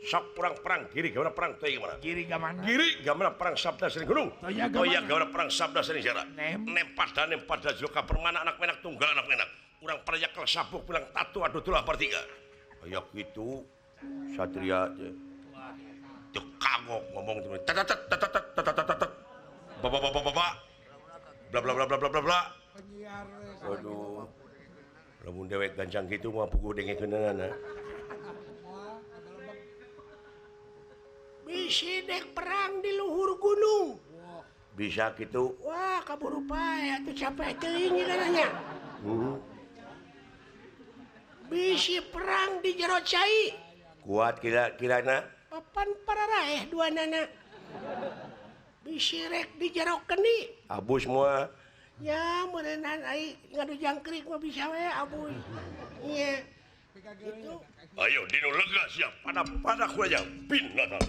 [SPEAKER 1] Sok perang-perang kiri gamana perang toya gamana?
[SPEAKER 5] Kiri gamana?
[SPEAKER 1] Kiri gamana perang Sabda Sering Gunung. Toya gamana perang Sabda Sering Jara. Nempada nempada joka permana anak menak tunggal anak menak. Urang parayakel sabuk bilang tatu aduh tulah bertiga. Aya kitu satria teh. Teu kagok ngomong teh. Tat tat tat tat tat tat tat. Ba ba ba ba ba. Bla bla bla bla bla bla. Waduh. Lamun dewek gancang kitu mah puguh dengekeunana.
[SPEAKER 2] Bisi dek perang di luhur gunung.
[SPEAKER 1] Bisa gitu.
[SPEAKER 2] Wah, kaburu pae atuh capek teuing nanya. Bisi perang di jero cai.
[SPEAKER 1] Kuat kira-kirana.
[SPEAKER 2] Papan pararaeh dua nana. Bisi rek di jero kendi.
[SPEAKER 1] Abus semua.
[SPEAKER 2] Ya, meureunnan ai ngadu jangkrik mah bisa we abus. Iya. Itu.
[SPEAKER 1] Ayo dino lega siap pada ku aja binatang.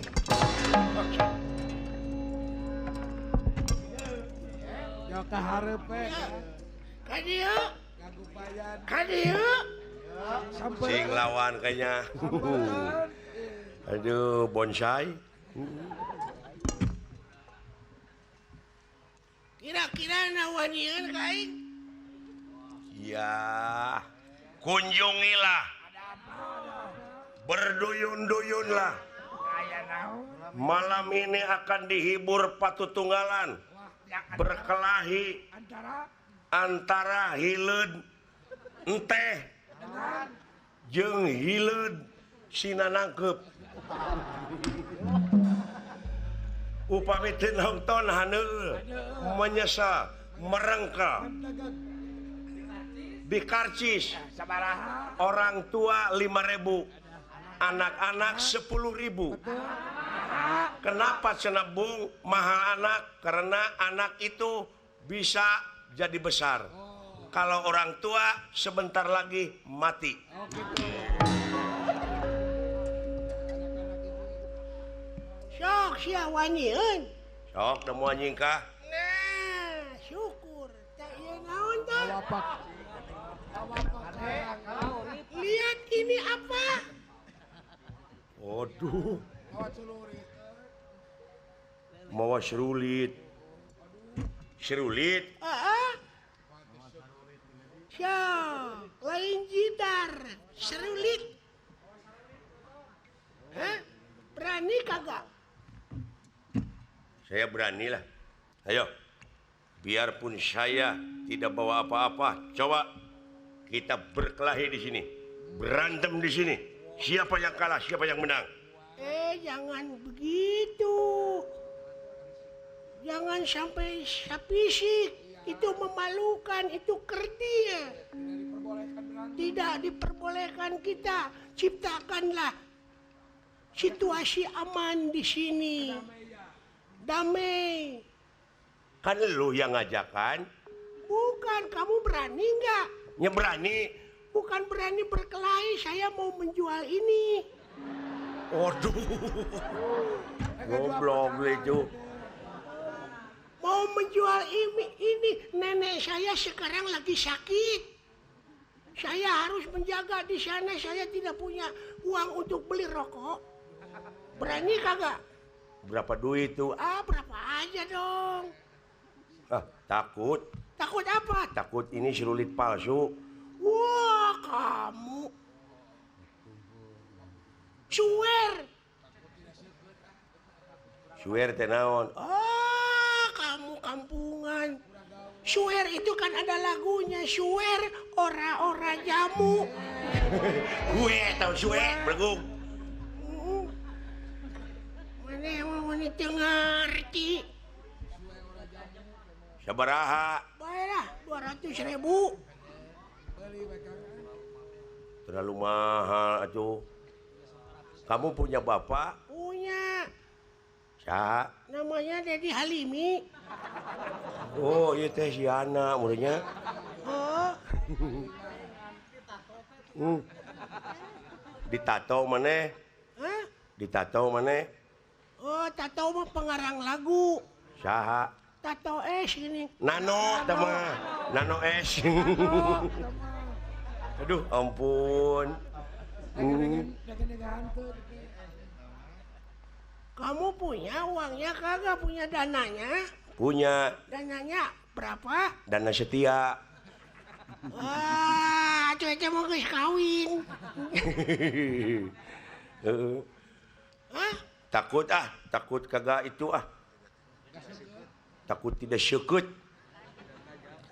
[SPEAKER 3] Ya ka hareup we.
[SPEAKER 2] Ka dieu. Ka dieu.
[SPEAKER 1] Sing lawan kayaknya. Aduh, bonsai.
[SPEAKER 2] Kira-kira nawanieun ka aing?
[SPEAKER 1] Ya, kunjungilah. Berduyun-duyunlah. Malam ini akan dihibur patutunggalan. Berkelahi antara hileud enteh jeung hileud sinanangkeup. Upami teu nonton haneul menyesal merengkel. Di karcis orang tua 5.000, anak-anak 10.000. Kenapa cenah Bung mahal anak? Karena anak itu bisa jadi besar.
[SPEAKER 3] Oh.
[SPEAKER 1] Kalau orang tua sebentar lagi mati.
[SPEAKER 3] Oh, gitu.
[SPEAKER 2] Sok sia waniun.
[SPEAKER 1] Sok teu moal nyingkah.
[SPEAKER 2] Nah, syukur. Tak ieu naon tah? Lihat ini apa?
[SPEAKER 1] Waduh. Mawa serulit. Serulit?
[SPEAKER 2] Heeh. Sok, lain gitar, serulit. Hah? Berani kagak?
[SPEAKER 1] Saya beranilah. Ayo. Biarpun saya tidak bawa apa-apa, coba kita berkelahi di sini. Berantem di sini. Siapa yang kalah, siapa yang menang?
[SPEAKER 2] Jangan begitu. Jangan sampai fisik. Itu memalukan, itu kerdil. Tidak diperbolehkan kita. Ciptakanlah situasi aman di sini. Damai.
[SPEAKER 1] Kan lu yang ngajakan.
[SPEAKER 2] Bukan, kamu berani nggak?
[SPEAKER 1] Ya berani.
[SPEAKER 2] Bukan berani berkelahi, saya mau menjual ini.
[SPEAKER 1] Waduh. Goblok itu.
[SPEAKER 2] Mau menjual ini, nenek saya sekarang lagi sakit. Saya harus menjaga di sana, saya tidak punya uang untuk beli rokok. Berani kagak?
[SPEAKER 1] Berapa duit tuh?
[SPEAKER 2] Ah, berapa aja dong.
[SPEAKER 1] Ah, takut.
[SPEAKER 2] Takut apa?
[SPEAKER 1] Takut ini serulit palsu.
[SPEAKER 2] Wah, kamu. Suwer.
[SPEAKER 1] Suwer teh naon?
[SPEAKER 2] Ah, kamu kampungan. Suwer itu kan ada lagunya. Suwer ora-ora jamu.
[SPEAKER 1] Gue tahu suwer, berguk.
[SPEAKER 2] Mana mana teu ngarti.
[SPEAKER 1] Sabaraha?
[SPEAKER 2] Baiklah, 200.000.
[SPEAKER 1] Terlalu mahal atuh. Kamu punya bapak?
[SPEAKER 2] Punya.
[SPEAKER 1] Saha?
[SPEAKER 2] Namanya Dedi Halimi.
[SPEAKER 1] Oh, ieu teh si Ana muridnya.
[SPEAKER 2] Oh.
[SPEAKER 1] Ditato maneh?
[SPEAKER 2] Hah?
[SPEAKER 1] Ditato maneh?
[SPEAKER 2] Oh, Tato mah pengarang lagu.
[SPEAKER 1] Saha?
[SPEAKER 2] Tato S ini.
[SPEAKER 1] Nano teh mah. Nano S. Aduh, ampun.
[SPEAKER 2] Kamu punya uangnya kagak? Punya dananya?
[SPEAKER 1] Punya.
[SPEAKER 2] Dananya berapa?
[SPEAKER 1] Dana setia.
[SPEAKER 2] Wah, cuaca mau geus kawin. Hah?
[SPEAKER 1] Takut ah, takut kagak itu ah. Takut tidak syukut.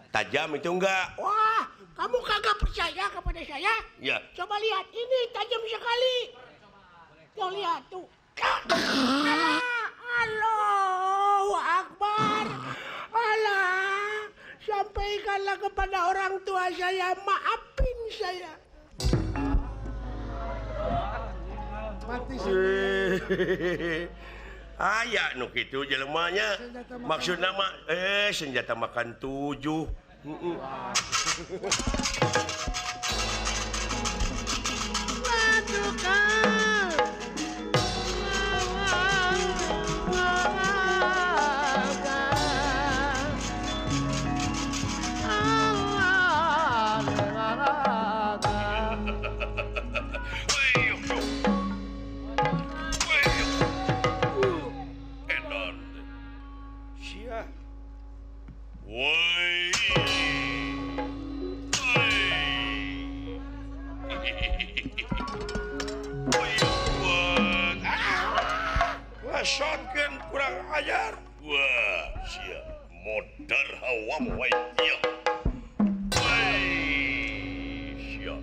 [SPEAKER 1] Tajam itu enggak.
[SPEAKER 2] Wah, kamu kagak percaya kepada saya?
[SPEAKER 1] Ya.
[SPEAKER 2] Coba lihat, ini tajam sekali. Tuh lihat tuh. Alah, Allahu Akbar. Alah, sampaikanlah kepada orang tua saya, maafin saya.
[SPEAKER 3] Mati
[SPEAKER 1] Aya nu kitu jelemanya. Maksudna mah senjata makan 7. Shotgun kurang ajar. Wah, sia modar hawam wae ieu. Sia.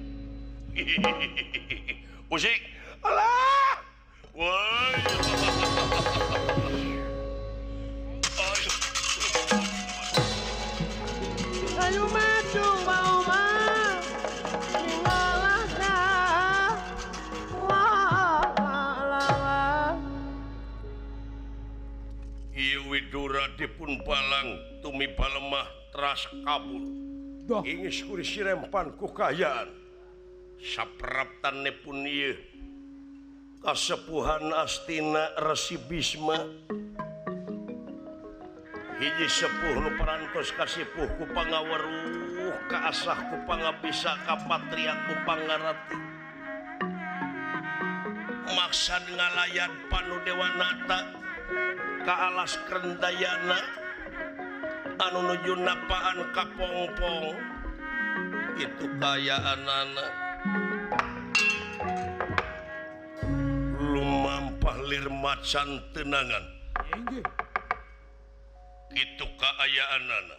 [SPEAKER 1] Musik. Alah. Wah.
[SPEAKER 8] Ayo maju mau mah.
[SPEAKER 1] Hampura dipun balang tumi balemah teras kabur. Ingis kuri sirempan ku kaayaan. Sapraptanipun ieu kasepuhan Astina Resi Bisma. Hiji sepuh nu parantos kasipuh ku pangaweruh kaasah ku pangabisa kapatria ku pangarati. Maksad ngalayan Panudewanata ka alas Krendayana anu nuju napaan kapongpong itu kaayaanana lumampah lir macan tenangan itu kaayaanana.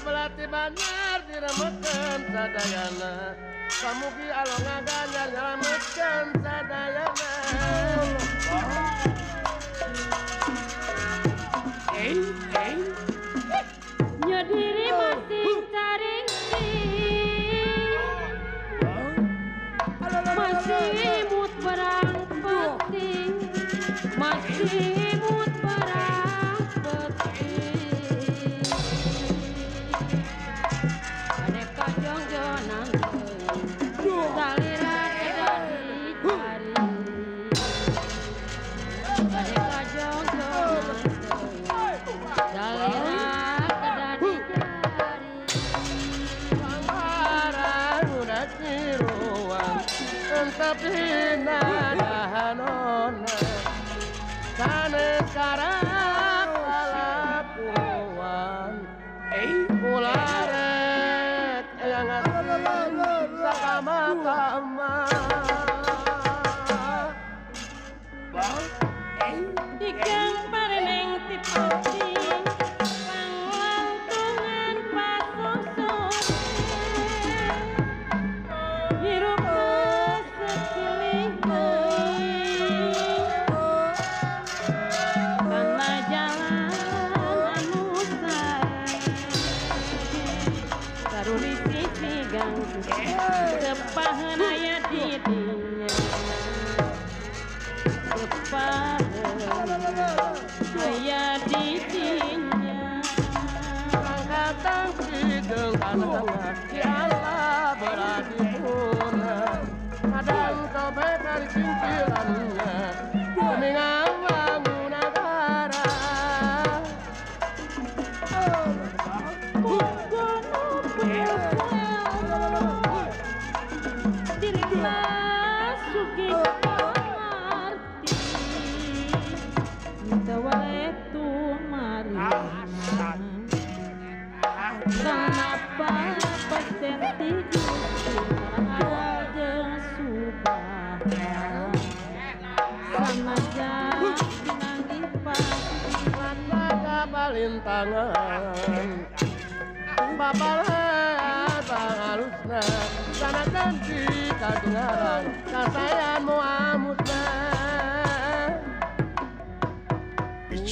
[SPEAKER 8] Melati banar diremekeun sadayana samugi alo ngaganjar nyalametkeun sadayana.
[SPEAKER 4] Nya diri masing caring masih imut barang penting masih imut barang penting.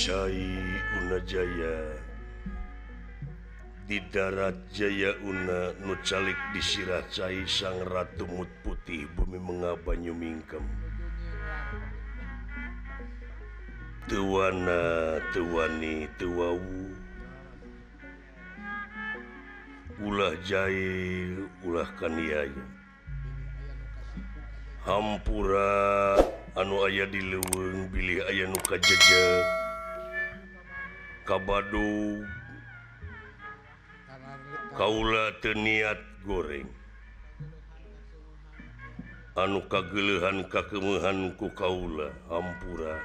[SPEAKER 1] Cai Una Jaya di darat Jaya Una nu calik di sirah cai sang ratu mut putih bumi mengabanyu mingkem tuwana tuwani tuwawu ulah jail ulah kaniaya hampura anu aya di leuweung bilih aya nu kajejeg kabadu kaula teu niat goreng anu kageuleuhan kakeumehan ku kaula hampura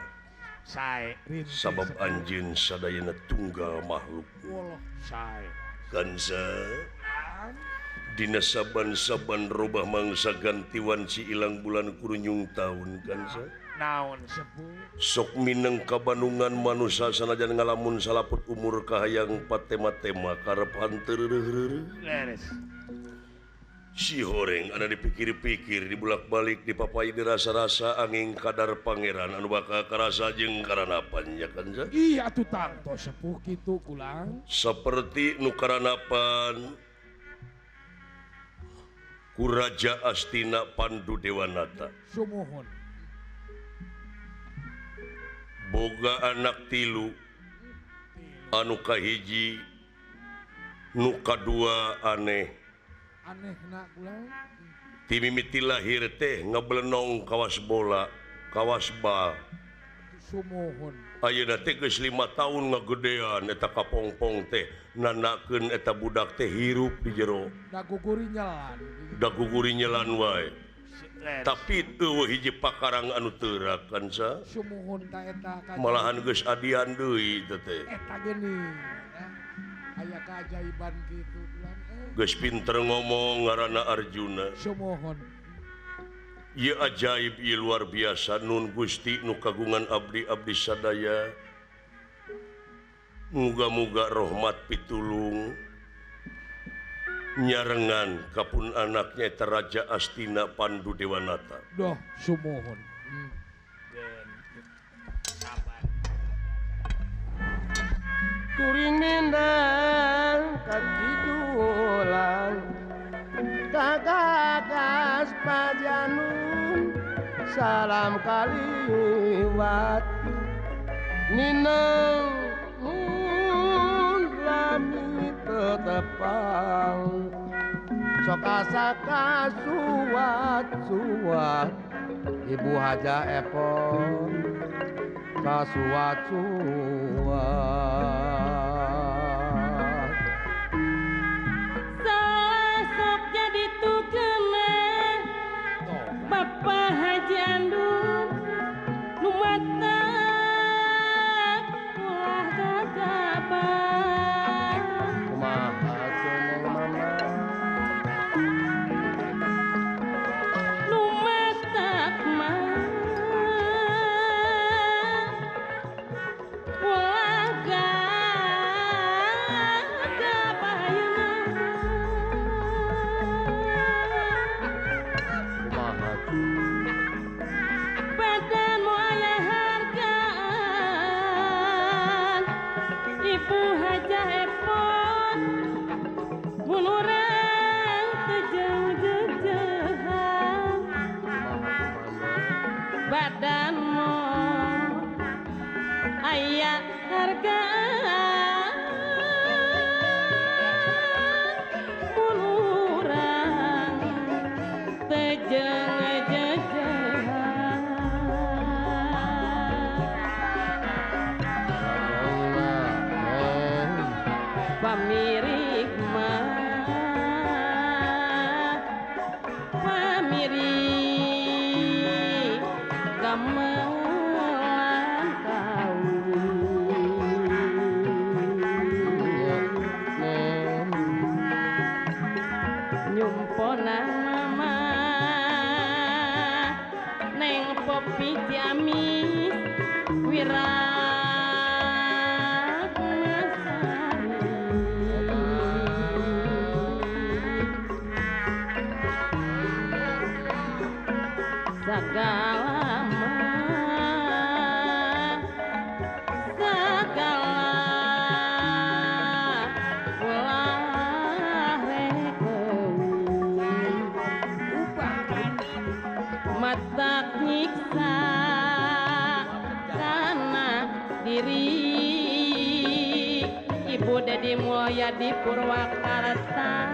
[SPEAKER 1] sabab anjeun sadayana tunggal makhluk kansa dina saban-saban robah mangsa ganti wanci ilang bulan kurunyung taun kansa.
[SPEAKER 5] Naon sepuh?
[SPEAKER 1] Sok mineng ka Bandungan manusia sanajan ngalamun salaput umur kahayang patema-tema karep hanteu.
[SPEAKER 5] Leres.
[SPEAKER 1] Si horeng anu dipikir-pikir dibulak-balik dipapai dirasa-rasa angin kadar pangeran anu bakal karasa jeung karanapan ya kan sa?
[SPEAKER 3] Ih atuh tangto sepuh kitu kulang.
[SPEAKER 1] Seperti nu karanapan ku Raja Astina Pandu Dewanata.
[SPEAKER 3] Sumuhun.
[SPEAKER 1] Boga anak tilu anu kahiji nu kadua aneh.
[SPEAKER 3] Aneh na kulang.
[SPEAKER 1] Ti mimiti lahir teh ngeblenong kawas bola, kawas bal.
[SPEAKER 3] Sumuhun.
[SPEAKER 1] Ayeuna teh geus 5 tahun ngagedean eta kapongpong teh nanakeun eta budak teh hirup di jero.
[SPEAKER 3] Da guguri nyelan.
[SPEAKER 1] Da guguri nyelan wae. Tapi eueuh hiji pakarang anu teurak kan sa?
[SPEAKER 3] Sumuhun ta eta ka.
[SPEAKER 1] Malahan geus adian deui teh teh.
[SPEAKER 3] Eta geuning. Aya keajaiban kitu kulang.
[SPEAKER 1] Geus pinter ngomong ngaranna Arjuna.
[SPEAKER 3] Sumuhun.
[SPEAKER 1] Ieu ajaib ieu luar biasa nun Gusti nu kagungan abdi-abdi sadaya. Muga-muga rahmat pitulung nyarengan kapun anaknya eta Raja Astina Pandu Dewanata.
[SPEAKER 3] Doh sumuhun.
[SPEAKER 8] Kuring mindang kakidulan kagagas pajanun salam kaliwat nineng mun lami tetepang sok asa kasuat-suat Ibu Haja Epon kasuat-suat.
[SPEAKER 4] Sosok jadi tukena Bapak Haji Andun nu mata ulah gagabah.
[SPEAKER 8] Kumaha ceneng mama
[SPEAKER 4] nu matak mah ulah gagabah ayeuna.
[SPEAKER 8] Kumaha
[SPEAKER 4] Badanmu aya hargaan Ibu Haja Epon mun urang teu jauh jejehan. Badanmu aya hargaan mun urang teu jeung jejehan. Pamirik mah pamirik gamelan kawin nyumponan mama neng Popi Ciamis Wiratmasari. Segala mah segala ulah rekeun matak nyiksa kana diri Ibu Dedi Mulyadi Purwakarta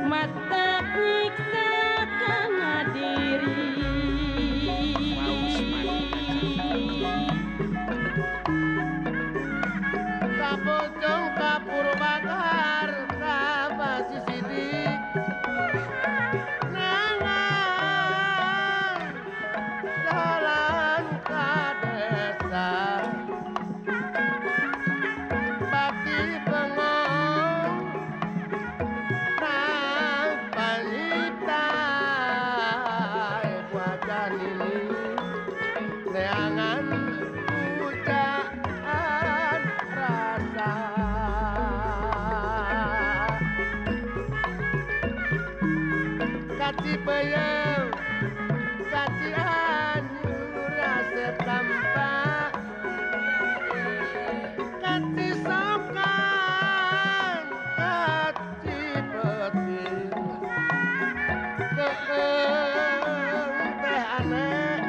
[SPEAKER 4] matak nyiksa kana diri.
[SPEAKER 8] Kapocong ka Purwakarta masih sidik nangan jalan ka desa bakti bengong nang panita. Cipeyem ka Cianjur Asep Dampa ka Cisokan ka Cipetir keeng teh aneh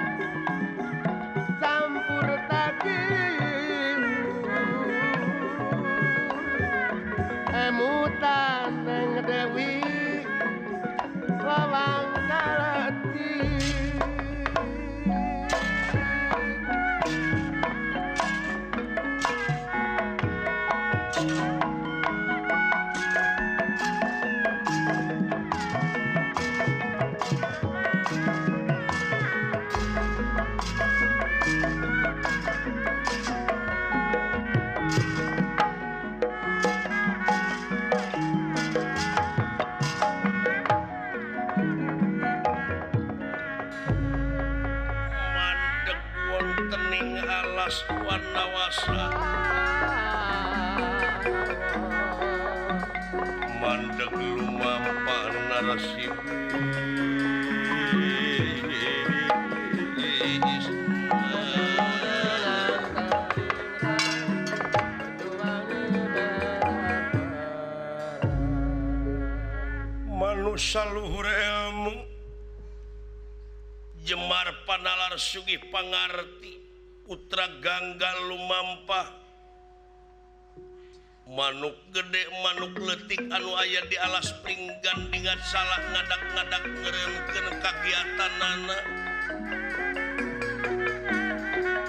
[SPEAKER 8] campur daging emutan neng Dewi lawang kaleti.
[SPEAKER 1] Mandeg wontening alas Wanawasa mandeg lumampah narasi manusa luhur ilmu jemar panalar sugih pangarti putra Gangga lumampah manuk gede manuk leutik anu aya di alas pringgan dingat salah ngadak-ngadak ngereunkeun kagiatanana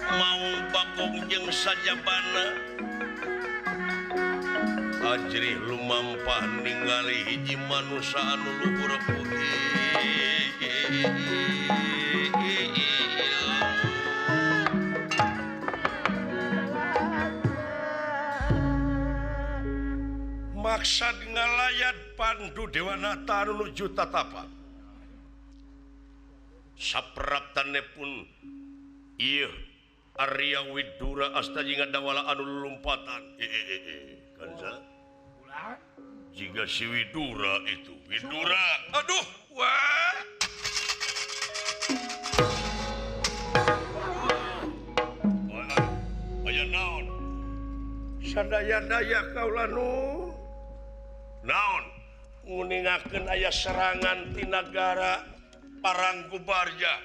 [SPEAKER 1] mau bagong jeung sajabana ajrih lumampah ningali hiji manusa anu luhur maksad ngalayat Pandu Dewanata anu nuju tatapa sapraptane pun ieu Arya Widura asta jeung dawala anu lulumpatan kanza jika si Widura itu Widura aduh wah aya naon sadaya-daya kaula nu naon nguningakeun aya serangan ti nagara Paranggubarja.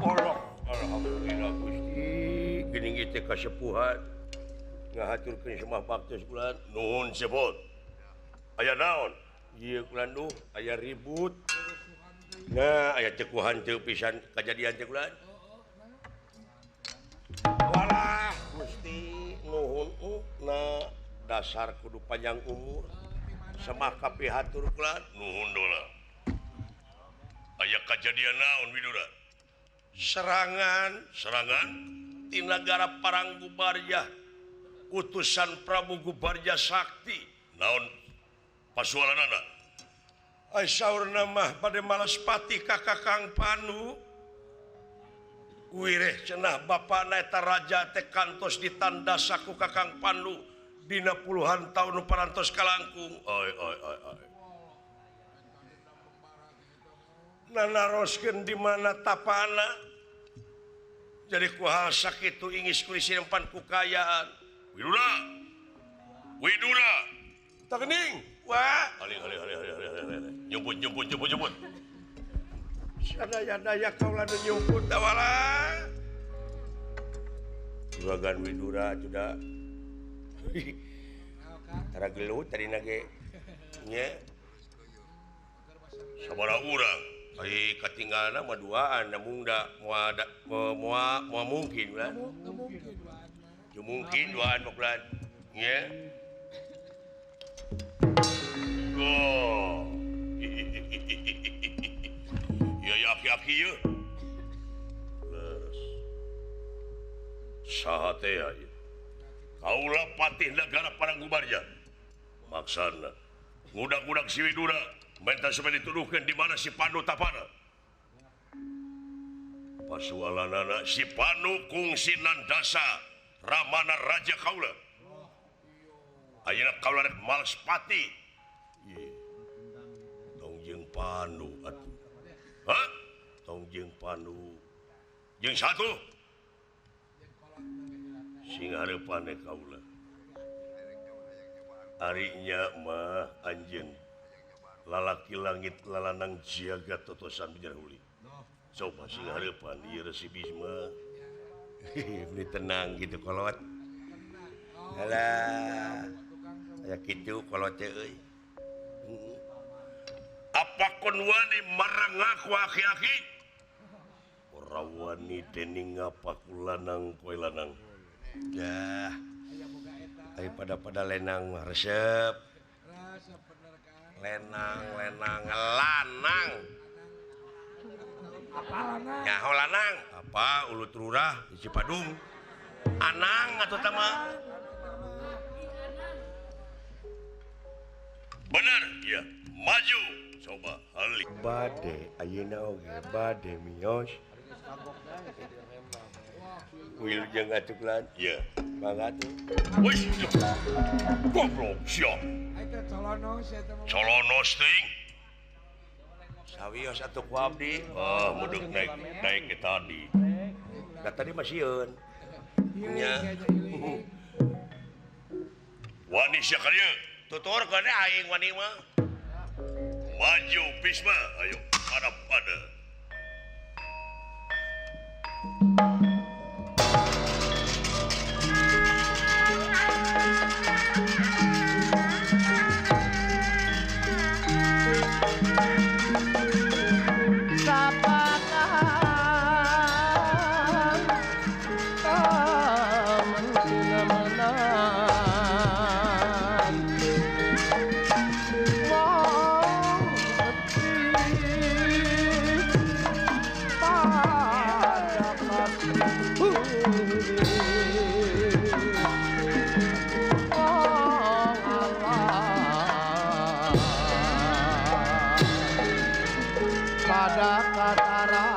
[SPEAKER 1] Allah alhamdulillah Gusti geuning ieu teh kasepuhan ngahaturkeun semah baktos bulan nuhun sebut aya naon ieu kulan duh aya ribut nah aya cekuhan teu pisan kajadian teh kulan walah Gusti nuhun na dasar kudu panjang umur semah kapihatur kulan nuhun dola aya kajadian naon Widura serangan serangan ti nagara Paranggubarja utusan Prabu Gubarja Sakti naon pasualanana ai saurna mah bade malaspati ka Kakang Pandu wireh cenah bapana eta raja teh kantos ditandasa ku Kakang Pandu dina puluhan tahun parantos kalangkung oi oi oi oi nanaroskeun di mana tapana jadi ku hal sakitu ingis kulisimpan ku kayaan Widura Widura takening wah alih alih alih alih alih alih nyumput nyumput nyumput nyumput sadaya-daya kaula nu nyumput tawala juragan Widura sudah tara gelut tadi nage nya sabaraha urang ai katinggalna mah duaan namun da moal moal mungkin ulah teu mungkin duaan mah ulah nya go ya ya aki-aki ye leres saha teh ieu kaula patih nagara Paranggubarja maksana ngudak-ngudak si Widura minta supaya dituduhkan di mana si Pandu tapana pasualanana si Pandu kungsi nandasa ramana raja kaula ayeuna kaula rek malaspati tong jeung Pandu atuh. Hah? Tong jeung Pandu. Jeung satu. Sing hareupan kaula. Ari nya mah anjeun lalaki langit lalanang jaga totosan bijar huli. Coba sing hareupan ieu Resi Bisma. Ini tenang gitu kolot. Alah. Aya kitu kolot teh euy. Apa kon wani marang ngaku aki-aki? Ora wani dening ngapaku lanang koe lanang. Dah. Ayo pada-pada lenang mah resep. Lenang, lenang, lanang.
[SPEAKER 3] Apa lanang?
[SPEAKER 1] Nyaho lanang. Apa ulut lurah di Cipadung. Anang atau tama? Benar, ya. Maju. Coba halik. Bade ayeuna oge bade mios. Wilujeng atuklan. Ya, mangga tuh. Wis. Goblok sia.
[SPEAKER 3] Eta colonos eta mah.
[SPEAKER 1] Colonos teuing. Sawios atuh ku abdi. Ah, muduk naik naik ke tadi. Da tadi mah sieun. Nya. Wani sia ka dieu. Tuturkeun aing wani mah. Maju Bisma, ayo hadap pada.
[SPEAKER 8] Pada katara